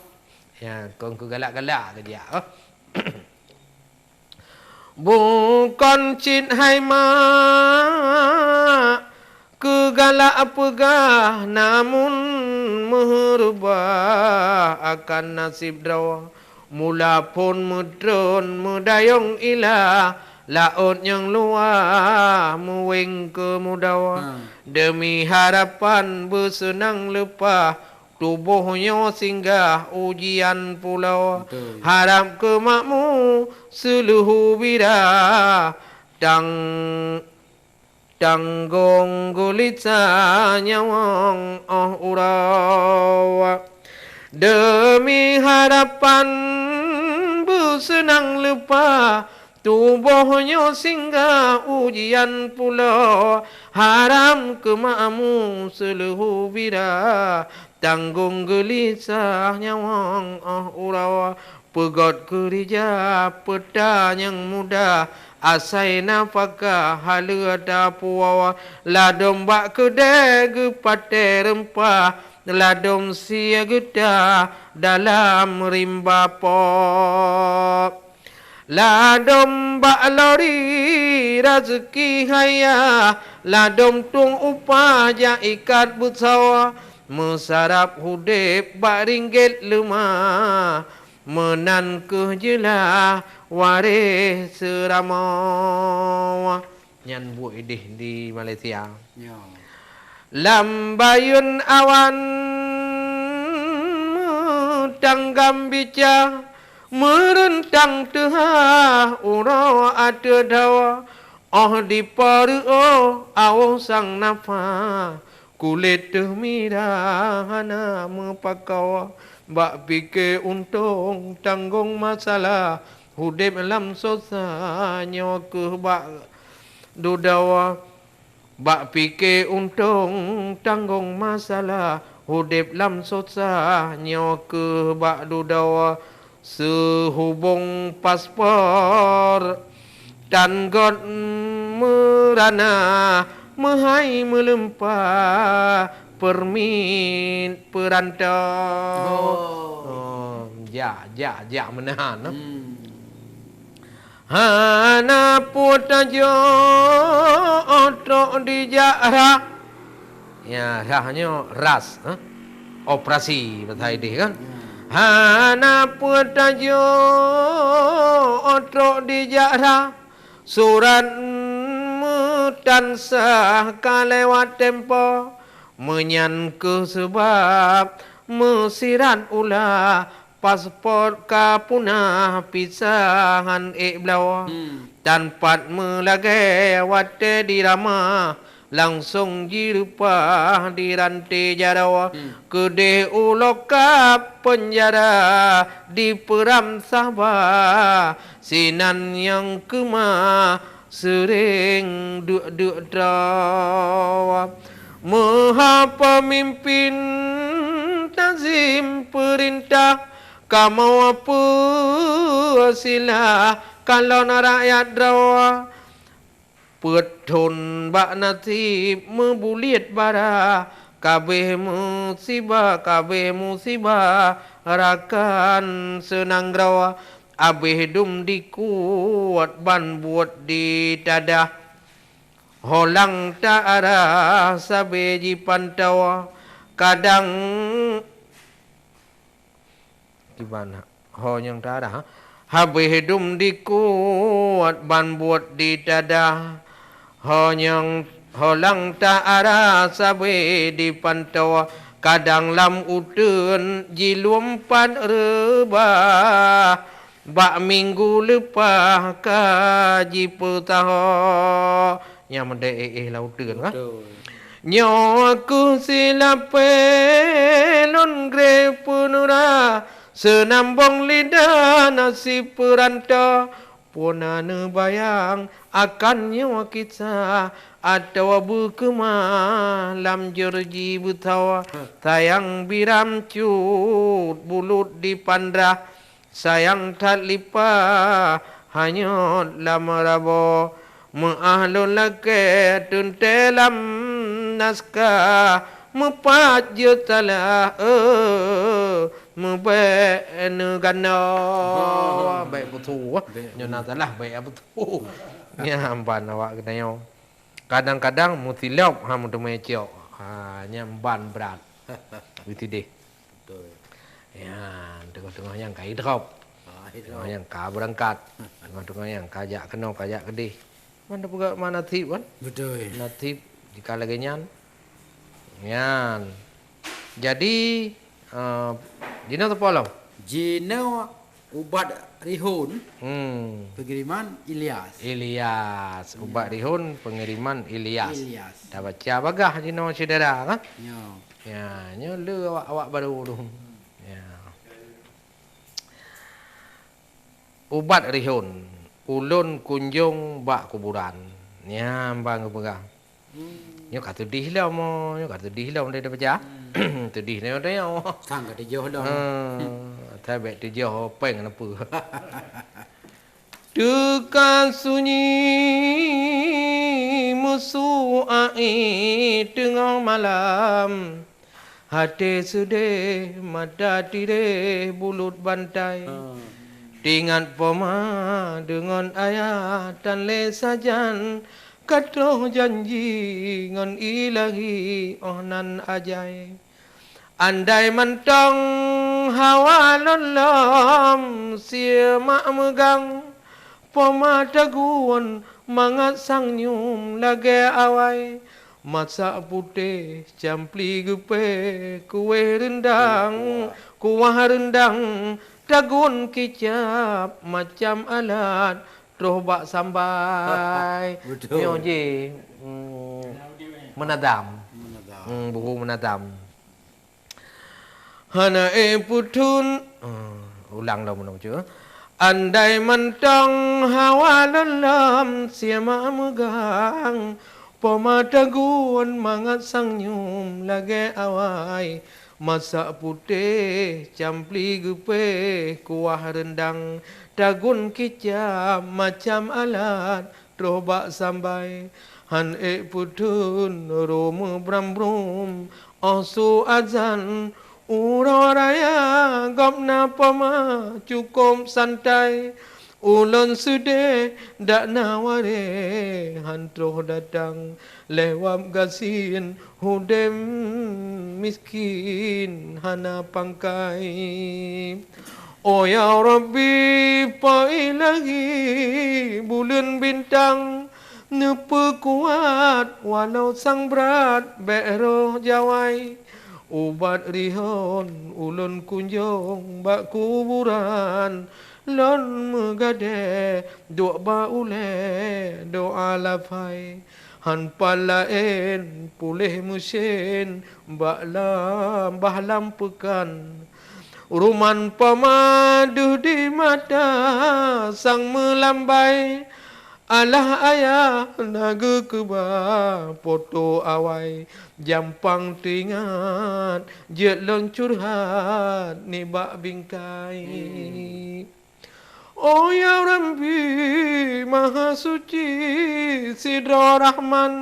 Ya, kon keu galak-galak keujak, oh. Bukon cit hai mak keu galak peugah, namun meureubah akan naseb droe. Mula phon meutreun meudayong ilah, laôt nyang luwah meuwéng keu mudoe. Ha. Deumi harapan beuseunang leupah, tuboh nyoe singgah ujian pulo. Betul. Harab keu makmu seuleuhu bira, tang- tanggong geulisa nyawöng 'oh uroe. Deumi harapan beuseunang leupah, tuboh nyoe singgah ujian pulo. Harab keu makmu seuleuhu bira, tanggong geulisa nyawöng 'oh uroe. Peugöt keurija peuta nyang muda, asai nafakah haleue tapuwoe. Ladom bak keudée geupatéh reumpah, ladom sie geutah dalam rimba po. Ladom bak lori raseuki haya, ladom tueng upah jak ikat beusoe. Meusarab udeb bak ringgét leumah, meunan kheueh jeulaih waréh seuramoe. Nyan buet ideh di Malaysia. Ya. Lam bayeuen awan meutanggam-bica, meureuntang teuhah uroe ateueh dawa, 'oh dipeureuoh awöh sang nafah. Kulét teuh mira hana meupakoe, bak pike untông tanggong masalah, udeb lam sosa nyoe kheueh bak dudoe. Bak pike untông tanggong masalah, udeb lam sosa nyoe kheueh bak dudoe. Seuhubong paspor tan göt meurana, meuhai meuleumpa peurmit peurantô. Oh. Oh, jak, jak, jak meunan, noh. Hmm. Hana peue tajok trok dijak rhah. Ya, rhah nyoe ras, eh? Operasi, bahasa Inggris kan? Hmm. Hana peue tajok trok dijak rhah. Surat meutan sah ka lewat tempo. Meunyan kheueh seubab meusirat ulah, paspot ka punah, visa han ék bloe. Hmm. Tan pat meulagée watée dirama, langsong jireupah di ranté jaroe. Hmm. Keudeh u lokap peunjara, dipeuram saba, sinan nyang keumah seuréng duek-duek droe. Meuhapeumimpén tanzim peurintah, kamoe peusilah kalon rakyat droe. Peuet thon bak naseb meubuliet bara, kabeh musibah, kabeh musibah rakan seunang droe. Abeh dum dikuet ban buet ditadah, holang ta arah sabe jipantoe. Kadang Kiban ho nyang ta arah, ha? Habéh dum dikuet ban buet ditadah. Ho nyang holang ta arah sabe dipantoe, kadang lam uteuen jilumpat reubah, bak minggu leupah ka jipeusaho. Nyang meudeh éh-éh lam uteuen, kan? Betul. Nyoe kheueh silapée lôn greh peunura, seunambong lidah naseb peuranto. Pue na neubayang akan nyoe kisah, atawa beukeumah lam jeureuji beuthawa. Sayang biram cut bulut dipandrah, sayang that lipah hanyot lam rabo. Meuáh lôn lakée teuntée lam naskah, meupat jeuet salah, eh, meubék neuganoe. Oh. Bék beutôi. Bék. Nyoe na salah, bék beutôi. Nyan ban awak geutanyoe. Kadang-kadang meusilop ha meuteumé cok. Ha, nyan ban brat. Beutideh. Betul. Ya, teungoh-teungoh nyang ka idrop. Ah, idrop. Teungoh nyang ka beurangkat. Teungoh-teungoh nyang ka jak keunoe, ka jak keudeh. Mana peugah ma nasib kan? Betul. Nasib jika lagée nyan. Nyan. Jadi, eh, jinoe teupolong. Jinoe ubat rihon. Hmm. Pengiriman Ilyas. Ilyas. Ya. Ubat rihon pengiriman Ilyas. Ilyas. Tabaca bagah jinoe syedara, kan? Ya. Ya, nyoe le awak-awak baru tu. Ya. Ubat rihon, ulôn kunjong bak kuburan. Nyan ban geupeugah. Hmm. Nyoe ka teudeh lom, nyoe ka teudeh lom dari baca. Hmm. Teudeh nyoe, nyoe. Sang ka teujoh lom. Ha, asai bék teujoh péng neupeu. Teuka sunyi meusu aé teungoh malam, até seudeh mata tireh bulut bantai. Ah. Teuingat poma deungon ayah tan lé sajan, ka troh janji ngon Ilahi óh nan ajai. Andai mantong hawa lôn lom sie mak meugang, poma tagun mangat sang nyum lagée awai. Masak putéh campli geupée kueh reundang, kuah reundang tagun kicab macam alat troh bak sambai. Betul. Nyoe jih, mm, meunadam. Meunadam. Mm, buku meunadam. Hana ék peuthon, ah, ulang lom meunan bacut. Andai mantong hawa lôn lom sie mak meugang, poma tagun mangat sang nyum lagée awai. Masak putéh campli geupée kuah reundang, tagun kicab macam alat troh bak sambai. Han ék peuthon roe meubram-brum óh su azan, uroe raya gobnyan poma cukôp santai. Ulôn seudeh dak na waréh han troh datang, lewat gasien udeb miskin hana pangkai. Oh ya Rabbi, po Ilahi buleuen bintang, Neupeukuat walau sang brat bék roh jawai, ubat rihon ulôn kunjong bak kuburan, lôn meugadée duek ba ulée doá lafai. Han pat laén puléh meusen bak lam bah lam peukan. Ruman pama deuh di mata sang meulambai, alah ayah na geukeuba poto awai, jampang teuingat jeuet lôn curhat nibak bingkai. Oh ya Rabbi Mahasuci Sidroe Rahman,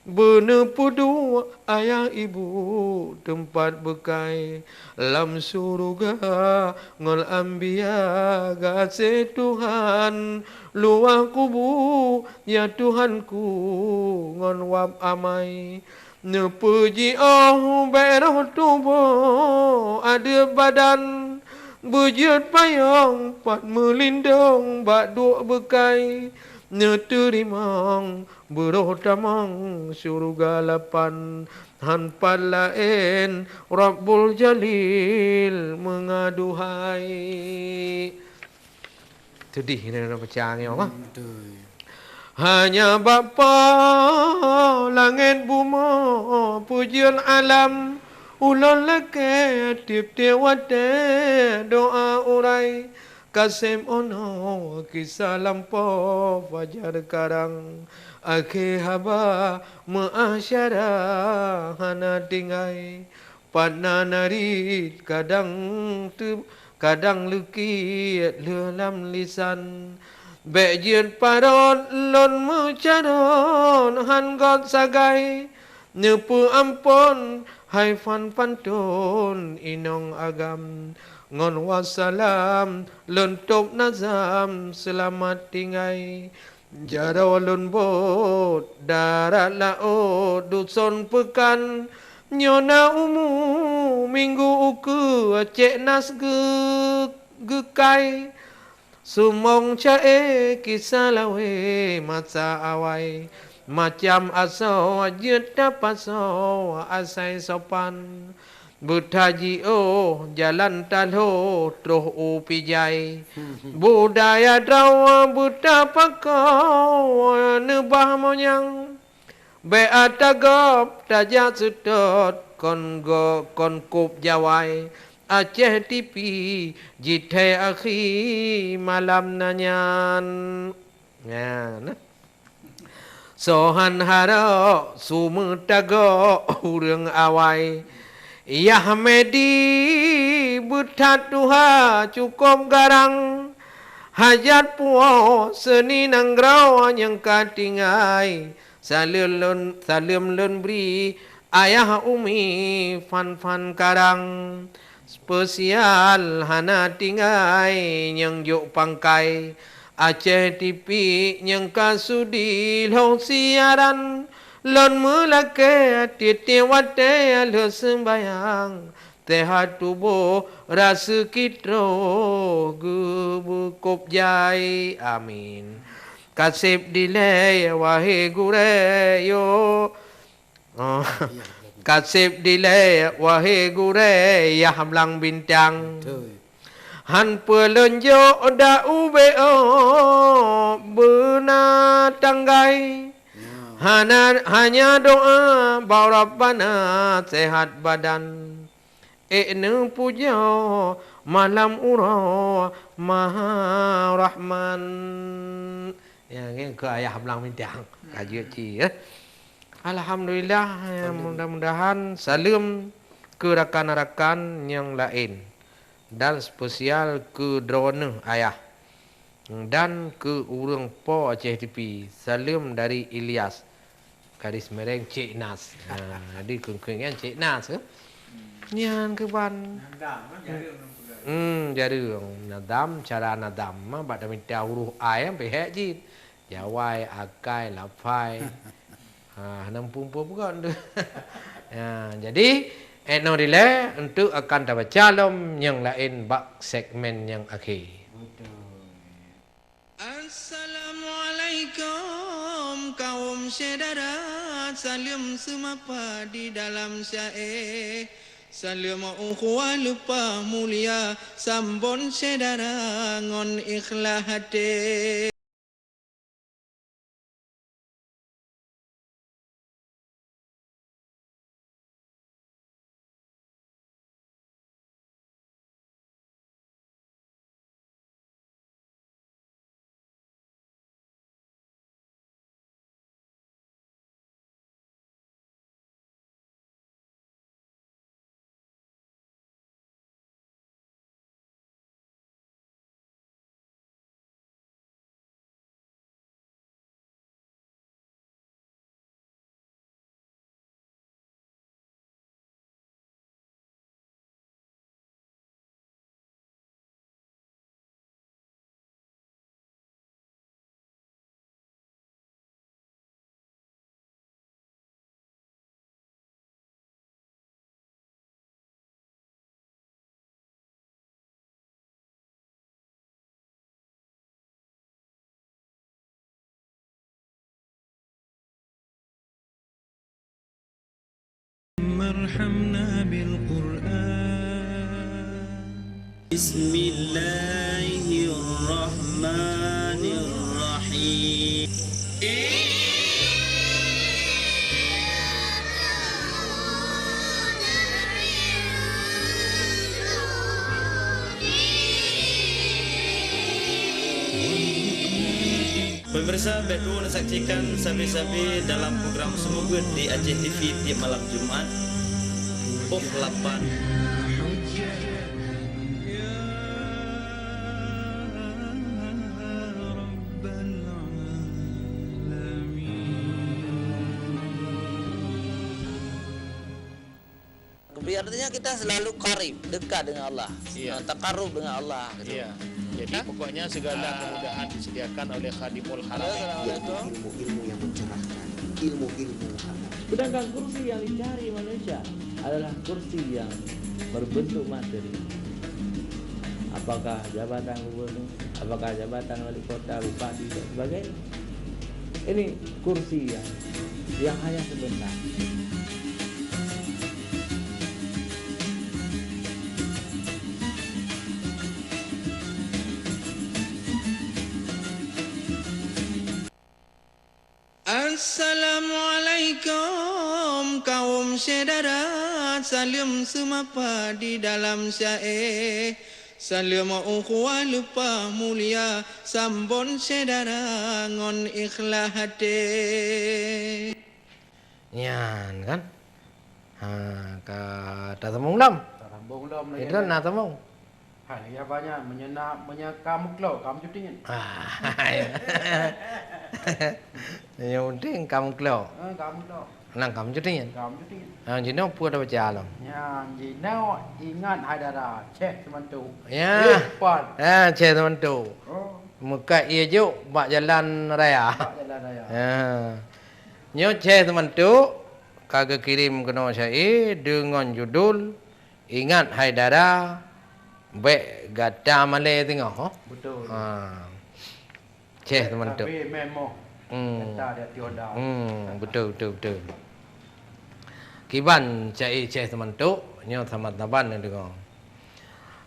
beuneupeuduek ayah ibu teumpat beukai lam syuruga ngon anbiya gaséh Tuhan, luwah kubu ya Tuhanku ngon wab amai. Neupeujiôh bék roh tuboh adeueb badan, beujeuet payong pat meulindong bak duek beukai. Neuteurimong beuroh tamong syuruga lapan, han pat laén Rabbul Jalil meungaduhai. Teudeh nyoe baca nyoe, bah. Hmm, betul. Hanya Bapa langét bumoe peujeuet alam, ulôn lakée tieb-tieb watée doá urai, kaseb 'oh noe kisah lampôh fajar karang, akhé haba meuasyara hana tinggai. Pat na narit kadang teu-, kadang leukit lheueh lam lisan. Bék jeuet parot lôn meucarot han göt sagai. Neupeuamphon hai fan panton inong agam. Ngon wassalam lôn tôb nazam seulamat tinggai. Jaroe lôn bot darat laôt duson peukan, nyoe na umu minggu ukeue cék nas geu-, geukai. Sumong ca-e kisah lawée masa awai, macam asoe jeuet tapasoe asai sopan. Beutajiôh jalan taloh troh u Pijai. Budaya droe beutapakoe neubah monyang. Bék ata gob tajak seutôt kon go-, kon kôb jawai. Aceh T V jithée akhi malam na nyan. Nyan. Soe han harok su meutagok ureuëng awai. Yah Medi beuthat tuha cukôb garang. Hajat puwoe seuni nanggroe nyang ka tinggai. Saleuem lôn, saleuem lôn bri ayah umi fan-fan karang. Spesial hana tinggai nyang jok pangkai. Aceh T V nyang ka sudi lhong siaran. Lôn meulakée tieb-tieb watée lheueh seumbayang. Seuhat tuboh raseuki troh geubeukôb jai. Amin. Kaseb dilée wahé gurée yo. Oh. Kaseb dilée wahé gurée Yah Blang Bintang. Betul. Han peulunjok da ubé oh beuna tanggai. Ya. Hana, hanya doa bak Rabbana sehat badan. Ék neupujoe malam uroe Maha Rahman. Ya, ngieng keu Ayah Blang Bintang. Ka jeuet ci, ya. Alhamdulillah, ya, mudah-mudahan saleuem keu rakan-rakan nyang laén dan spesial keu droeneuh Ayah. Dan keu ureuëng po Aceh T V, saleuem dari Ilyas, garis mereng Cék Nas. Ha, jadi keuneuk nyan Cék Nas, eh? Nyan keuban. Nadam, kan, jareueng ureuëng peugah. Hmm, jareueng. Nadam, cara nadam mah bak tamita huruf ai, peuhek jih. Jawai, akai, lafai. Ha, hana muphom-phom bukan tu. Ya, jadi, ék noe dilée untuk akan tabaca lom nyang laén bak segmen nyang akhé. Betul. Assalamualaikum Syedara, saleuem seumapa di dalam syae. Saleuem ukhuwah leupah mulia, sambon syedara ngon ikhlas até. Marhamna bil Qur'an. Bismillahirrahmanirrahim. Pemirsa, bék droe neusaksikan sabe-sabe dalam program Seumeubeuet di Aceh T V tiep malam Jumat, poh lapan. Artinya kita selalu qarib, dekat dengan Allah. Iya. Ah, taqarrub dengan Allah, gitu. Iya. Jadi, kan? Pokoknya segala kemudahan disediakan oleh Khadimul Haramain. Yaitu ilmu-ilmu yang mencerahkan, ilmu-ilmu agama. Sedangkan kursi yang dicari manusia adalah kursi yang berbentuk materi. Apakah jabatan gubernur, apakah jabatan wali kota, bupati, dan sebagainya. Ini kursi yang, yang hanya sebentar. Assalamualaikum kaum syedara, saleuem seumapa di dalam syae. Saleuem ukhuwah leupah mulia, sambon syedara ngon ikhlas até. Nyan kan? Ha, ka tasambong lom? Tasambong lom lagèe nyan. Itu na sambong. Hai, ya banyak meunyoe na, meunyoe ka meuklok, ka meucuti nyan. Ah, ya. Yang penting ka meuklok. Eh, ka meuklok. Nang ka meucuti nyan. Ka meucuti nyan. Ha, jinoe peue tabaca lom? Nyan jinoe ingat hai dara, Syekh Seumantok. Ya. Eh, pan. Ha, Syekh Seumantok. Oh. Meukat ie jok bak jalan raya. Bak jalan raya. Ha. Nyoe Syekh Seumantok ka geukirém keunoe syae deungon judul Ingat hai dara, bék gata malée teungoh, ho? Betul. Ha. Syekh Seumantok. Tapi memang Hmm. gata di ateueh da. Hmm, betul, betul, betul. Kiban syae Syekh Seumantok, nyoe sama taban neudeungoe.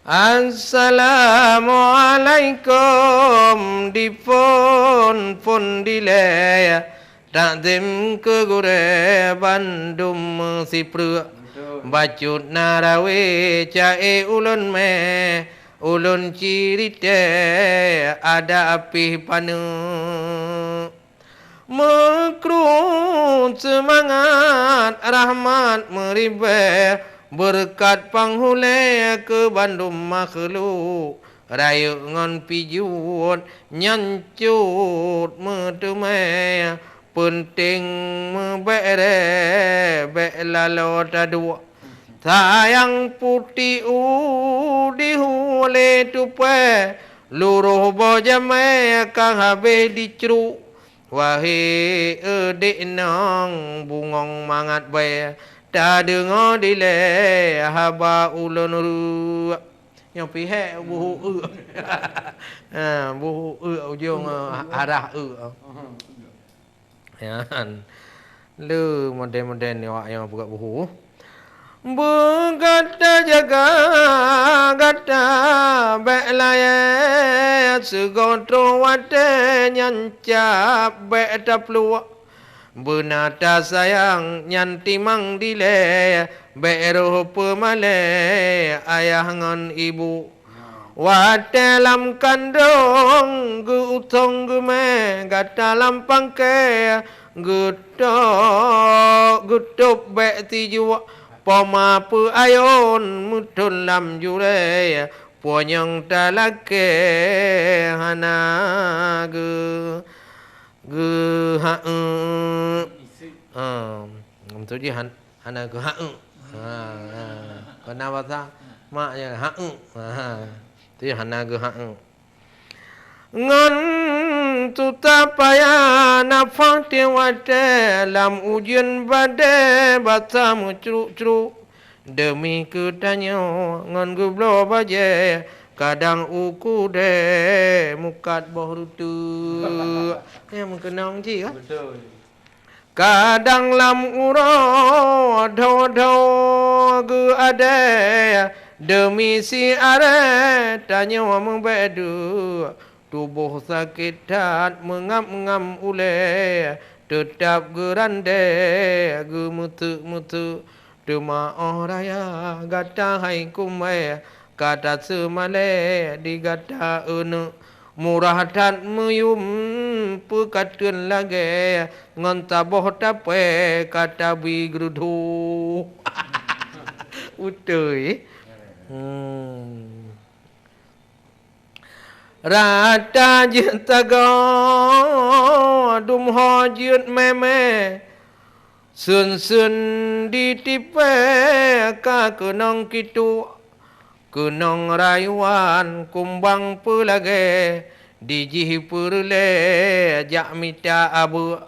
Assalamualaikum, diphon-phon dilée. Takzim keu gurée bandum meusipreuk. Betul. Bacut na rawé caé ulôn mé, ulôn ciritée adak pih paneuk. Meukruet seumangat rahmat meuribée, beureukat panghulée keu bandum makhluk. Rayeuk ngon pijuet nyan cut meuteumé, peunteng meubék ré bék laloe taduek. Sayang putéh u dihulée tupée, luroh boh jamé ka habéh dicruk. Wahé eudék nang bungong mangat bée, tadeungoe dilée haba ulôn reuek. Nyoe pih hék buhu euk. Ha, buhu euk ujong, eh, arah euk. Nyan. Le model-model ni awak nyang peugah buhu. Beugata jaga gata bék layée, sigoe troh watée nyan cap bék tapluek. Beuna tasayang nyan timang dilée, bék roh peumalée ayah ngon ibu. Watée lam kandong geu-utông geumé, gata lam pangké geutôb, geutôb bék tijuek. Poma peuayôn meuthon lam jurée, punyueng talakée hana geu-, geuha-eu. Ha, maksud jih han-, hana geuha-eu. Ha, ha. Keu na basa mak je ha-eu. Ha. Tu hana geuha-eu. Ngon tuta paya nafah tieb watée, lam ujeuen badée basa meucruk-cruk. Deumi keu tanyoe ngon geubloe bajée, kadang u keudée mukat boh reuteuek. Nyan meukeunong jih, kan? Beutôi. Kadang lam uroe dho-dho geuadée, deumi siarée tanyoe meubék duek. Tuboh sakét that meungab-ngab ulée, teutab geurandée geumeuteuk-meuteuk. Teuma óh raya gata hai kumé, ka taseumalée di gata euneuk. Murah that meuyuem peukateuen lagée, ngon saboh tapée ka tabri geureudôh. Beutôi. Hmm. Rata jeuet sagoe, dum ho jeuet mémé. Seun-seun di tipée ka keunong kituek, keunong rayuan kumbang peulagée, di jih peureulée jak mita abeuek.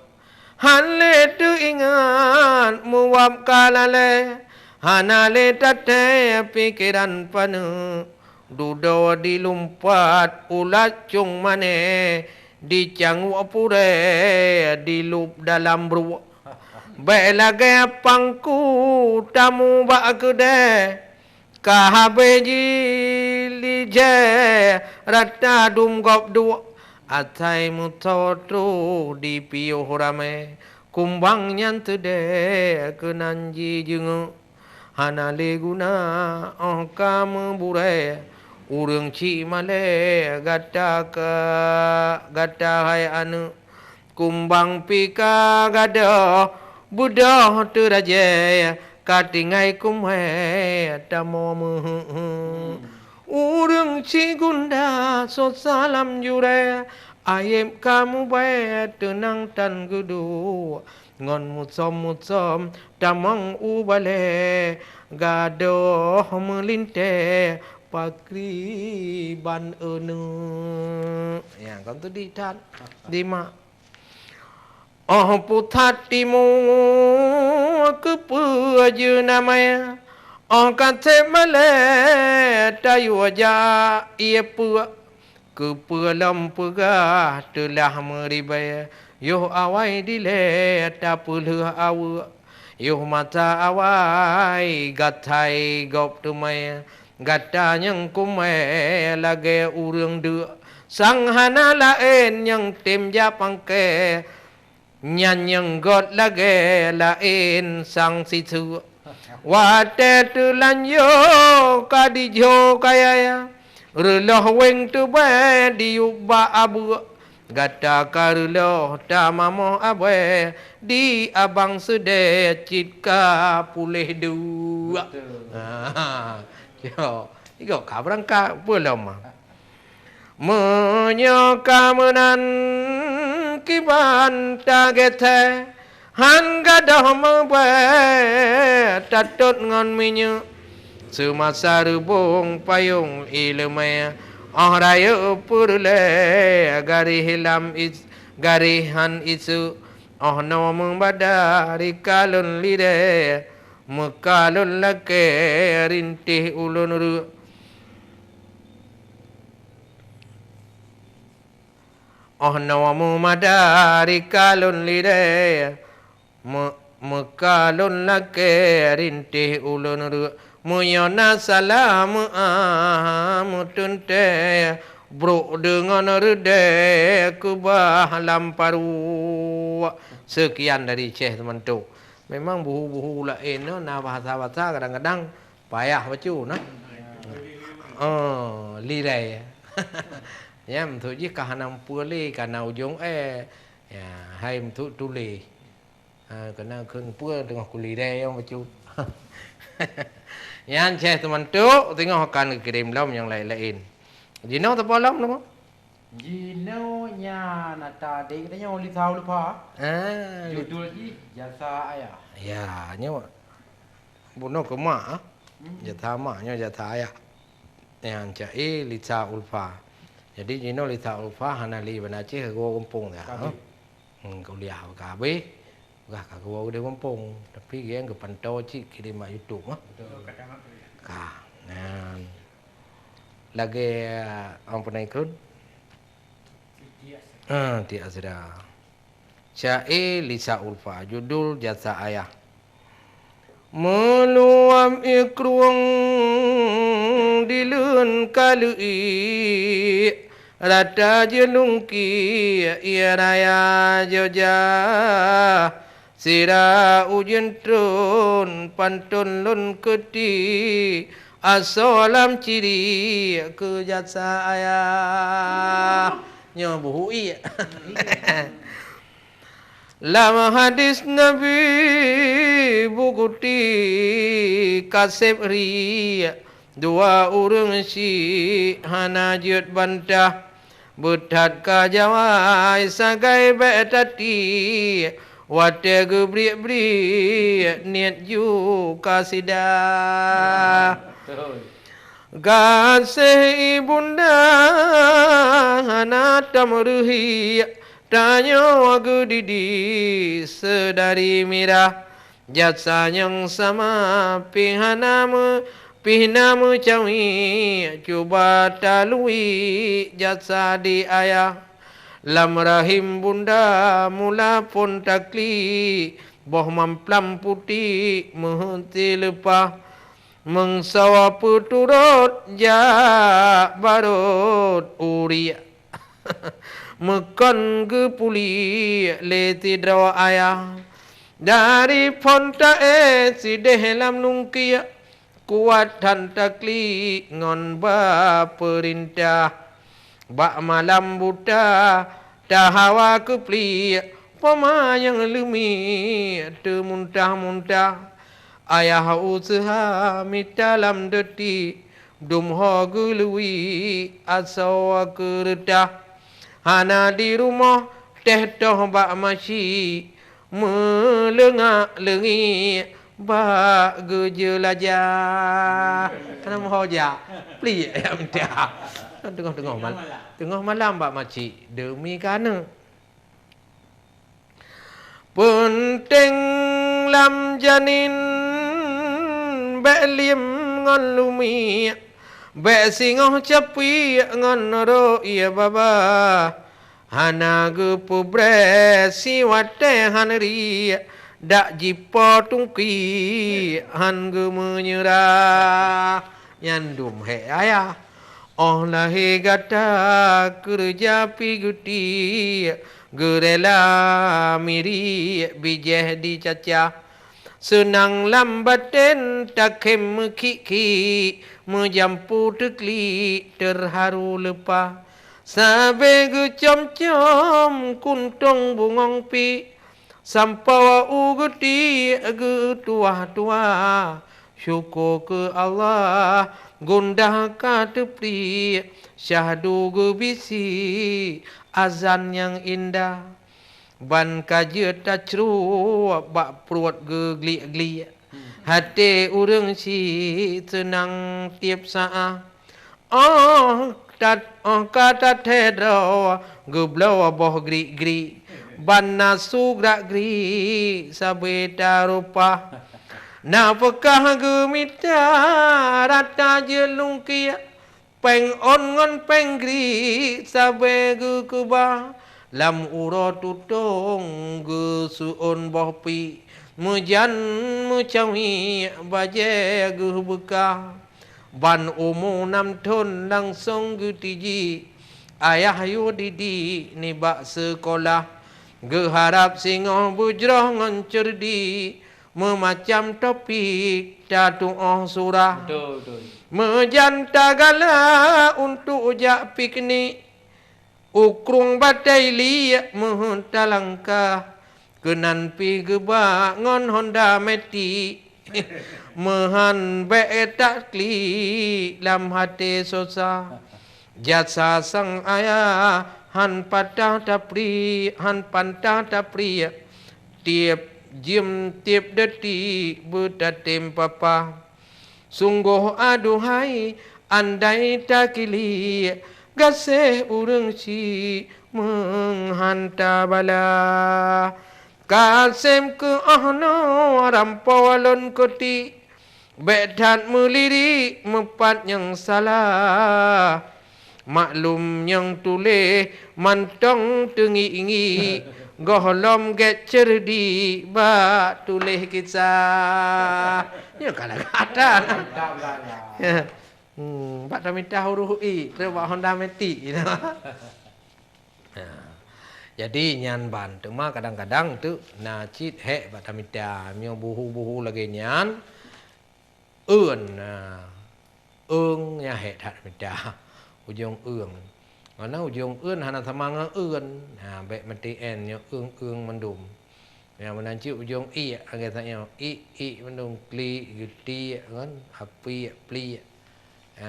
Han lé teuingat meuwab ka lalée, hana lé taté pikeran paneuk. Dudoe dilumpat ulat cong mané, dicangok purée dilôb dalam bruek. Bék lagée pangku tamu bak keudée, ka habéh jilijée rata dum gob duek. Asai meusoe troh dipiôh ramé, kumbang nyan teudée keunan jijeungeuk. Hana lé guna óh ka meuburée, ureuëng cit malée gata ka, gata hai aneuëk. Kumbang pih ka gadôh beudôh teurajée, ka tinggai kumé tamong meuheueh-heueh. Ureuëng cit gunda soe salam jurée, ayeb ka mubée teunang tan geuduek. Ngon musom-musom tamong u balée, gadôh meulintée pakriban euneuk. Ya, kon tu di that, di mak. Óh pusat timu keupeue jeunamé, óh ka sép malée tayue jak ié peue. Keupeue lom peugah teulah meuribée, yoh awai dilée tapeulheueh aweuek. Yoh masa awai gatai gob teumé, gata nyang kumé lagée ureuëng deuk, sang hana laén nyang tem japangké. Nyan nyang gét lagée laén sang siseuk. Watée teulanjô ka dijô kayée, reuloh wéng teubée diyueb bak abeuek. Gata ka reuloh tamamoh abée, di abang seudeh cit ka puléh duek. Ha, yo, igoe ka beurangkat peue lom. Meunyoe ka meunan kiban tageuthée, han gadôh meubée tatot ngon minyeuk. Seumasa reubong payong iéleumé, óh rayeuk peureulée garéh lam is-, garéh han iseuk, óh noe meubada rikalon lidée, meukalon lakée rintéh ulôn reuek. Oh noe meumadari ka lôn lirée, meu-, meuka lôn lakée rintéh ulôn reuek. Meunyoe na salah meu'ah meuteuntée, brok deungon reudée keubah lam paruek. Seukian dari Syekh Teumantok. Memang buhu-buhu laén nyoe na bahasa-bahasa kadang-kadang payah bacut na. Oh, lirée. Nyan meuntui jih ka hana meupeue lé, ka na ujong é. Ya, hai meuntui tuléh. Ha, keunan kheun peue teungoh kulirée nyang bacut. Nyan Syekh Teumantok teungoh akan geukirém lom nyang laén-laén. Jinoe teupeu lom teuma? Jinoe nyan ata adék geutanyoe Lisa Ulfa. Ah, judul jih Jasa Ayah. Ya, nyoe bunoe keu mak, ah. Hmm. Jasa mak, nyoe jasa ayah. Nyang ca'e Lisa Ulfa. Jadi jinoe Lisa Ulfa hana lé Banda Aceh, geuwoe gampông dah. Ka habéh. Hmm, kuliah ka habéh. Peugah ka geuwoe udeh gampông, tapi geuh geupantoe cit kirém bak YouTube mah. Betul. Ka. Nyan. Lagée, ah, apa na ikot? Tiek Asra. Ah, Tiek Asra. Ca'e Lisa Ulfa, judul Jasa Ayah. Meuluam ié krueng dileuen ka leuiek, rata jeuet lungkiek ié raya jojah. Sira ujeuen tron pantôn lôn keuti, asoe lam ciri keu jasa ayah. Nyoe buhu iek. Lam hadis Nabi bukeuti kaseb riek, dua ureuëng syiek hana jeuet bantah. Beuthat ka jawai sagai bék tatiek, watée geubriek-briek niet ju ka sida. Gaséh ibunda hana tameureuhiek, tanyoe geudidik seudari mirah. Jasa nyang sama pih hana meu-, pih na meucawiek, cuba taluwi jasa di ayah. Lam rahim bunda mula phon taklik, boh mamplam putéh meuheuti leupah. Meungsoe peuturot jak barot uriek, meukon geupuléh lé sidroe ayah. Dari phon taéh sideh lam lungkiek, kuat that taklik ngon ba peurintah. Bak malam buta tahawa keupliek, poma nyang leumiek teumuntah-muntah. Ayah useuha mita lam deuti, dum ho geuluwi asoe keureutah. Hana di rumoh teuh toh bak masyik, meuleungak-leungiek bak geujeulajah. Hana meuho jak, pliek ayah mita. Teungoh-teungoh mal-, teungoh malam bak masyik, deumi keu aneuk. Peunteng lam janin bék liem ngon lumiek, bék singoh capiek ngon roh ié babah. Hana geupeubrée siwatée han riek, dak jipo tungkiek han geumeunyerah. Nyan dum hék ayah. Óh lahé gata keureuja pih geutiek, geurela miriek bijéh dicacah. Seunang lam batén takhém meukhiek-khiek, meujampu teuklik teurharu leupah. Sabé geucom-com kuntông bungöng pih, sampoe u geutiek geutuwah-tuwah. Syukoe keu Allah, gundah ka teupliek, syahdu geubisi azan nyang indah. Ban ka jeuet tacrôk bak pruet geugliek-gliek, até ureuëng syiek seunang tieb saát. Óh tat-, óh ka tathée droe geubloe boh griek-griek, ban na su grak-griek sabé tareupah. Na peukah geumita rata jeuet lungkiek, péng ôn ngon péng griek sabé geukeubah. Lam uroe tutong geuseuôn boh pih, meujan meucawiek bajée geuh beukah. Ban umu nam thon langsong geutiji, ayah yue didik nibak seukolah. Geuharab singoh beujroh ngon ceurdi, meumacam topik tatuoh surah. Betul, betul. Meujan tagala untuk jak piknik, u krueng Batée Liek meuheuét talangkah, keunan pih geubak ngon honda metik. Meuhan bék taklik lam até sosa. Jasa sang ayah han patah tapriek, han pantah tapriek. Tieb jeuem tieb detik beutatem papah. Sunggoh aduhai, andai takiliek, gaséh ureuëng syiek meuhan tabala. Kasem keu oh noe rampoe lôn keutik, bék that meulirik meupat nyang salah. Maklum nyang tuléh mantong teungiek-ngiek, gohlom gét ceureudik bak tuléh kisah. Nyoe ka lagak that. Hmm, bak tamita huruf iek, trok bak honda metik, gitu. Ha. Jadi nyan ban, teuma kadang-kadang tu na cit hék bak tamita. Meunyoe buhu-buhu lagée nyan, eun, na. Eung nyan hék that mita. Ujong eung. Mana ujong eun hana sama ngon eun. Ha, bék meuti N nyoe eung-eung mandum. Nyang meunan cit ujong iek, lagée that nyoe. Iek, iek mandum. Klik, geutiek, kan? Apiek, pliek. Ha,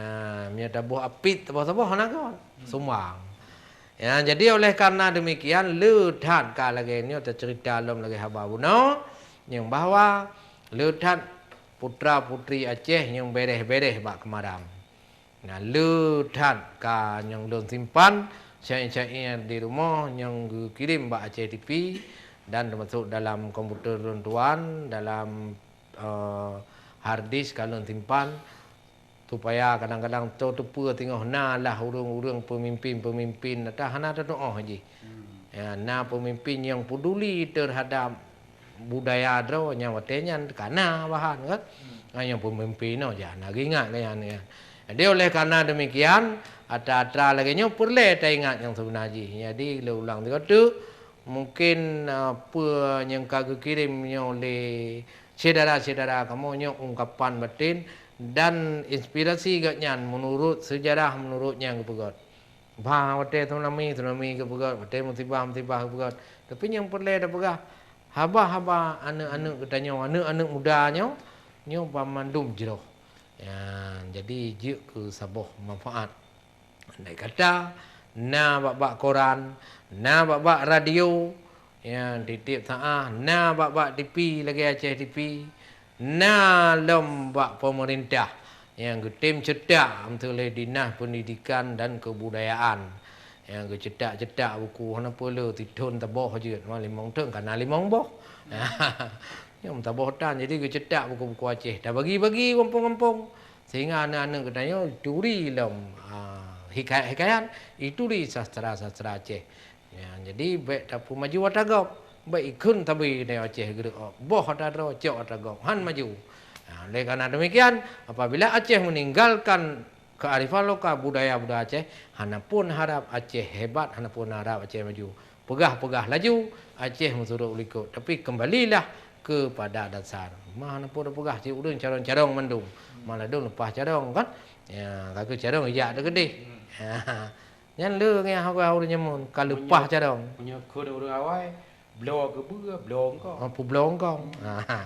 meunyoe taboh apit, taboh-taboh hana kon. Sumbang. Ya, jadi oleh karena demikian, le that ka lagée nyoe teuceurita lom lagée haba bunoe, nyang bahwa le that putra-putri Aceh nyang béréh-béréh bak keumarang. Nah, le that ka nyang lôn simpan, syair-syair di rumoh nyang geukirém bak Aceh T V dan teumasok dalam komputer lôn tuan, dalam, eh, hard disk ka lôn simpan. Supaya kadang-kadang to teupeue singoh na lah ureuëng-ureuëng peumimpén-peumimpén ata hana tatuoh jih. Hmm. Ya, na peumimpén nyang peduli terhadap budaya droe nyang watée nyan ka na bahan kan. Hmm. Ha, nyang peumimpén nyoe jah na geuingat keu nyan, ya. Jadi oleh karena demikian, atra-atra lagée nyoe peureulée taingat nyang seubeunar jih. Jadi lé ulang sigoe teuk, mungkin, ah, peue nyang ka geukirém nyoe lé syedara-syedara kamoe nyoe ungkapan batin dan inspirasi geuh nyan meunurot seujarah meunurot nyang geupeugét. Bah watée tsunami, tsunami geupeugét, watée musibah, musibah geupeugét. Tapi nyang peureulée tapeugah, haba-haba aneuëk-aneuëk geutanyoe, aneuëk-aneuëk muda nyoe, nyoe banmandum jroh. Ya, jadi jeuet keu saboh manfaat. Andai kata na bak-bak koran, na bak-bak radio, ya, tieb-tieb saát na bak-bak T V lagée Aceh T V, na lom bak peumeurintah nyang geutem ceutak, miseu lé Dinas Pendidikan dan Kebudayaan. Nyang geuceutak-ceutak buku hana peue le, sithon taboh jeuet, ma limong thon ka na limong boh. Nyang taboh tan, jadi geuceutak buku-buku Aceh, tabagi-bagi gampông-gampông. Sehingga aneuëk-aneuëk geutanyoe ituri lom, a, hikayat-hikayat, ituri sastra-sastra Aceh. Ya, jadi bék tapeumaju atra gob, bék ikheun sabe geutanyoe Aceh geureuk, boh atra droe, cok atra gob, han maju. Nah, oleh karena demikian, apabila Aceh meninggalkan kearifan lokal budaya-budaya Aceh, hana pun harab Aceh hebat, hana pun harab Aceh maju. Peugah-peugah laju, Aceh meusurot u likot. Tapi kembalilah kepada dasar. Ma hana pun peugah cit ureuëng carông-carông mandum. Ma ladôm leupah carông kan? Ya, ka keuh carông ijak teukeudeh. Ya. Nyan le ngiah ureuëng nyamun ka leupah carông. Meunyoe kheun ureuëng awai, bloe keubeue, bloe engkong. Oh, peubloe engkong. Ha.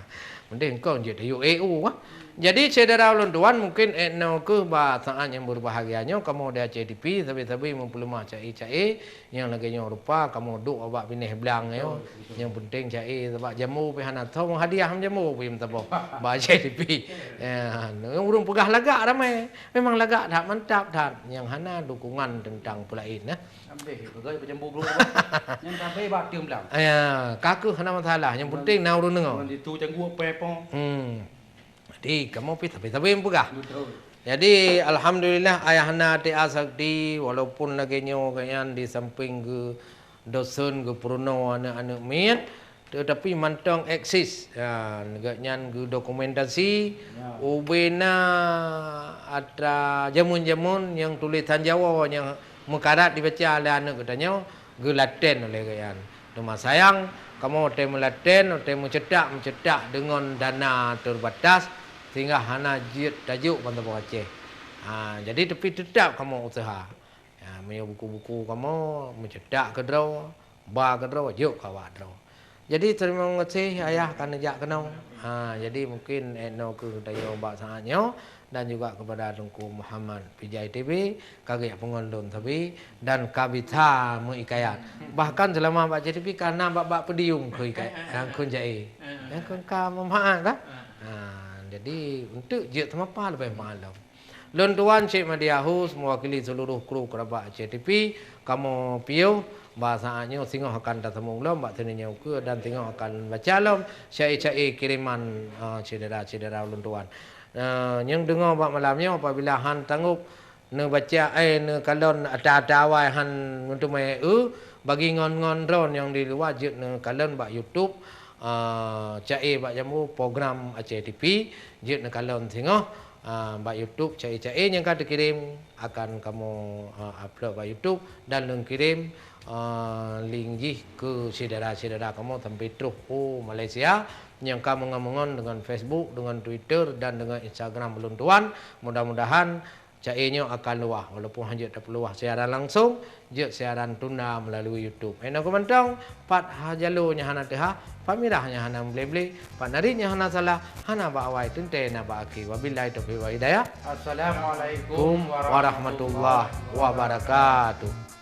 Mending engkong jeuet tayue E U, ah. Jadi syedara ulôn tuan, mungkin, eh, 'oh noe keuh bak saát nyang berbahagia nyoe kamoe di Aceh T V sabe-sabe meupeuleumah ca'e-ca'e nyang lagée nyoe rupa kamoe duek bak binéh blang nyoe. Betul, betul. Nyang penting ca'e sabab jambo pih hana tho hadiah jambo pih meusaboh bak Aceh T V. Ya, ureuëng peugah lagak ramai. Memang lagak that, mantap that. Nyang hana dukungan teuntang peulaén, eh. Abéh, peugah bak jambo bloe. Nyang tabé bak tieng blang. Ya, ka keuh hana masalah. Nyang penting na ureuëng deungoe. Ngon itu cangguek pepong. Hmm. Jadi, kamoe pih sabe-sabe meupeugah. Betul. Jadi, alhamdulillah, ayahanda T A Sakti, walaupun lagée nyoe gobnyan di samping geu-, Dosen geupeurunoe aneuëk-aneuëk miet, teutapi mantong eksis. Ya, gobnyan geudokumentasi, ubena atra jameun-jameun nyang tulésan Jawa nyang meukarat jibaca lé aneuëk geutanyoe, geulaten oleh gobnyan. Teuma sayang, kamoe watée meulaten, watée meuceutak-meuceutak deungon dana teubatas, sehingga hana jeuet tajok bansa Aceh. Ha, jadi tapi teutap kamoe useuha. Ya, meunyoe buku-buku kamoe meuceutak keudroe, ba keudroe, jok keu awak droe. Jadi, teurimong gaséh ayah ka neujak keunoe. Ha, jadi mungkin 'et noe kheueh tanyoe bak saát nyoe dan juga kepada Teungku Muhammad Pijai T V, ka geujak peungon lôn sabe dan ka bisa meuhikayat. Bahkan seulama bak C T V ka na bak-bak podium kheueh hikayat, nyang kheueh jai. Nyang kheueh ka meumaát ka? Ha, jadi, untuk jeuet seumapa leubeh meualom. Lôn tuan Syekh Madiahus mewakili seluruh kru keurabat C T V, kamoe piôh bak saát nyoe singoh akan tasambong lom bak sineunyoe ukeue dan singoh akan baca lom syaé-syaé kiriman, eh, syedara-syedara ulôn tuan. Eh, nyang deungoe bak malam nyoe apabila han tanggôp neubaca, eh, neukalon ata-ata awai han meuteumé eu, bagi ngon-ngon droe nyang di luwa jeuet neukalon bak YouTube, eh, Caé bak Jambu program Aceh T V, jeuet neukalon singoh, ah, bak YouTube Caé-Caé nyang ka teukirém akan kamoe, ah, upload bak YouTube dan lôn kirém, ah, link jih keu syedara-syedara kamoe sampai troh u Malaysia nyang ka meungon-meungon deungon Facebook, deungon Twitter dan deungon Instagram ulôn tuan. Mudah-mudahan Caé nyoe akan luwah, walaupun hana jeuet tapeuluwah siaran langsung, jeuet siaran tunda meulalu YouTube. Inoe keumantong, pat ha jaloe nyang hana teuha, pat mirah nyang hana meuble-ble, pat narit nyang hana salah, hana bak awai teuntée na bak akhé. Wabillahi taufiq wal hidayah. Assalamualaikum warahmatullahi wabarakatuh.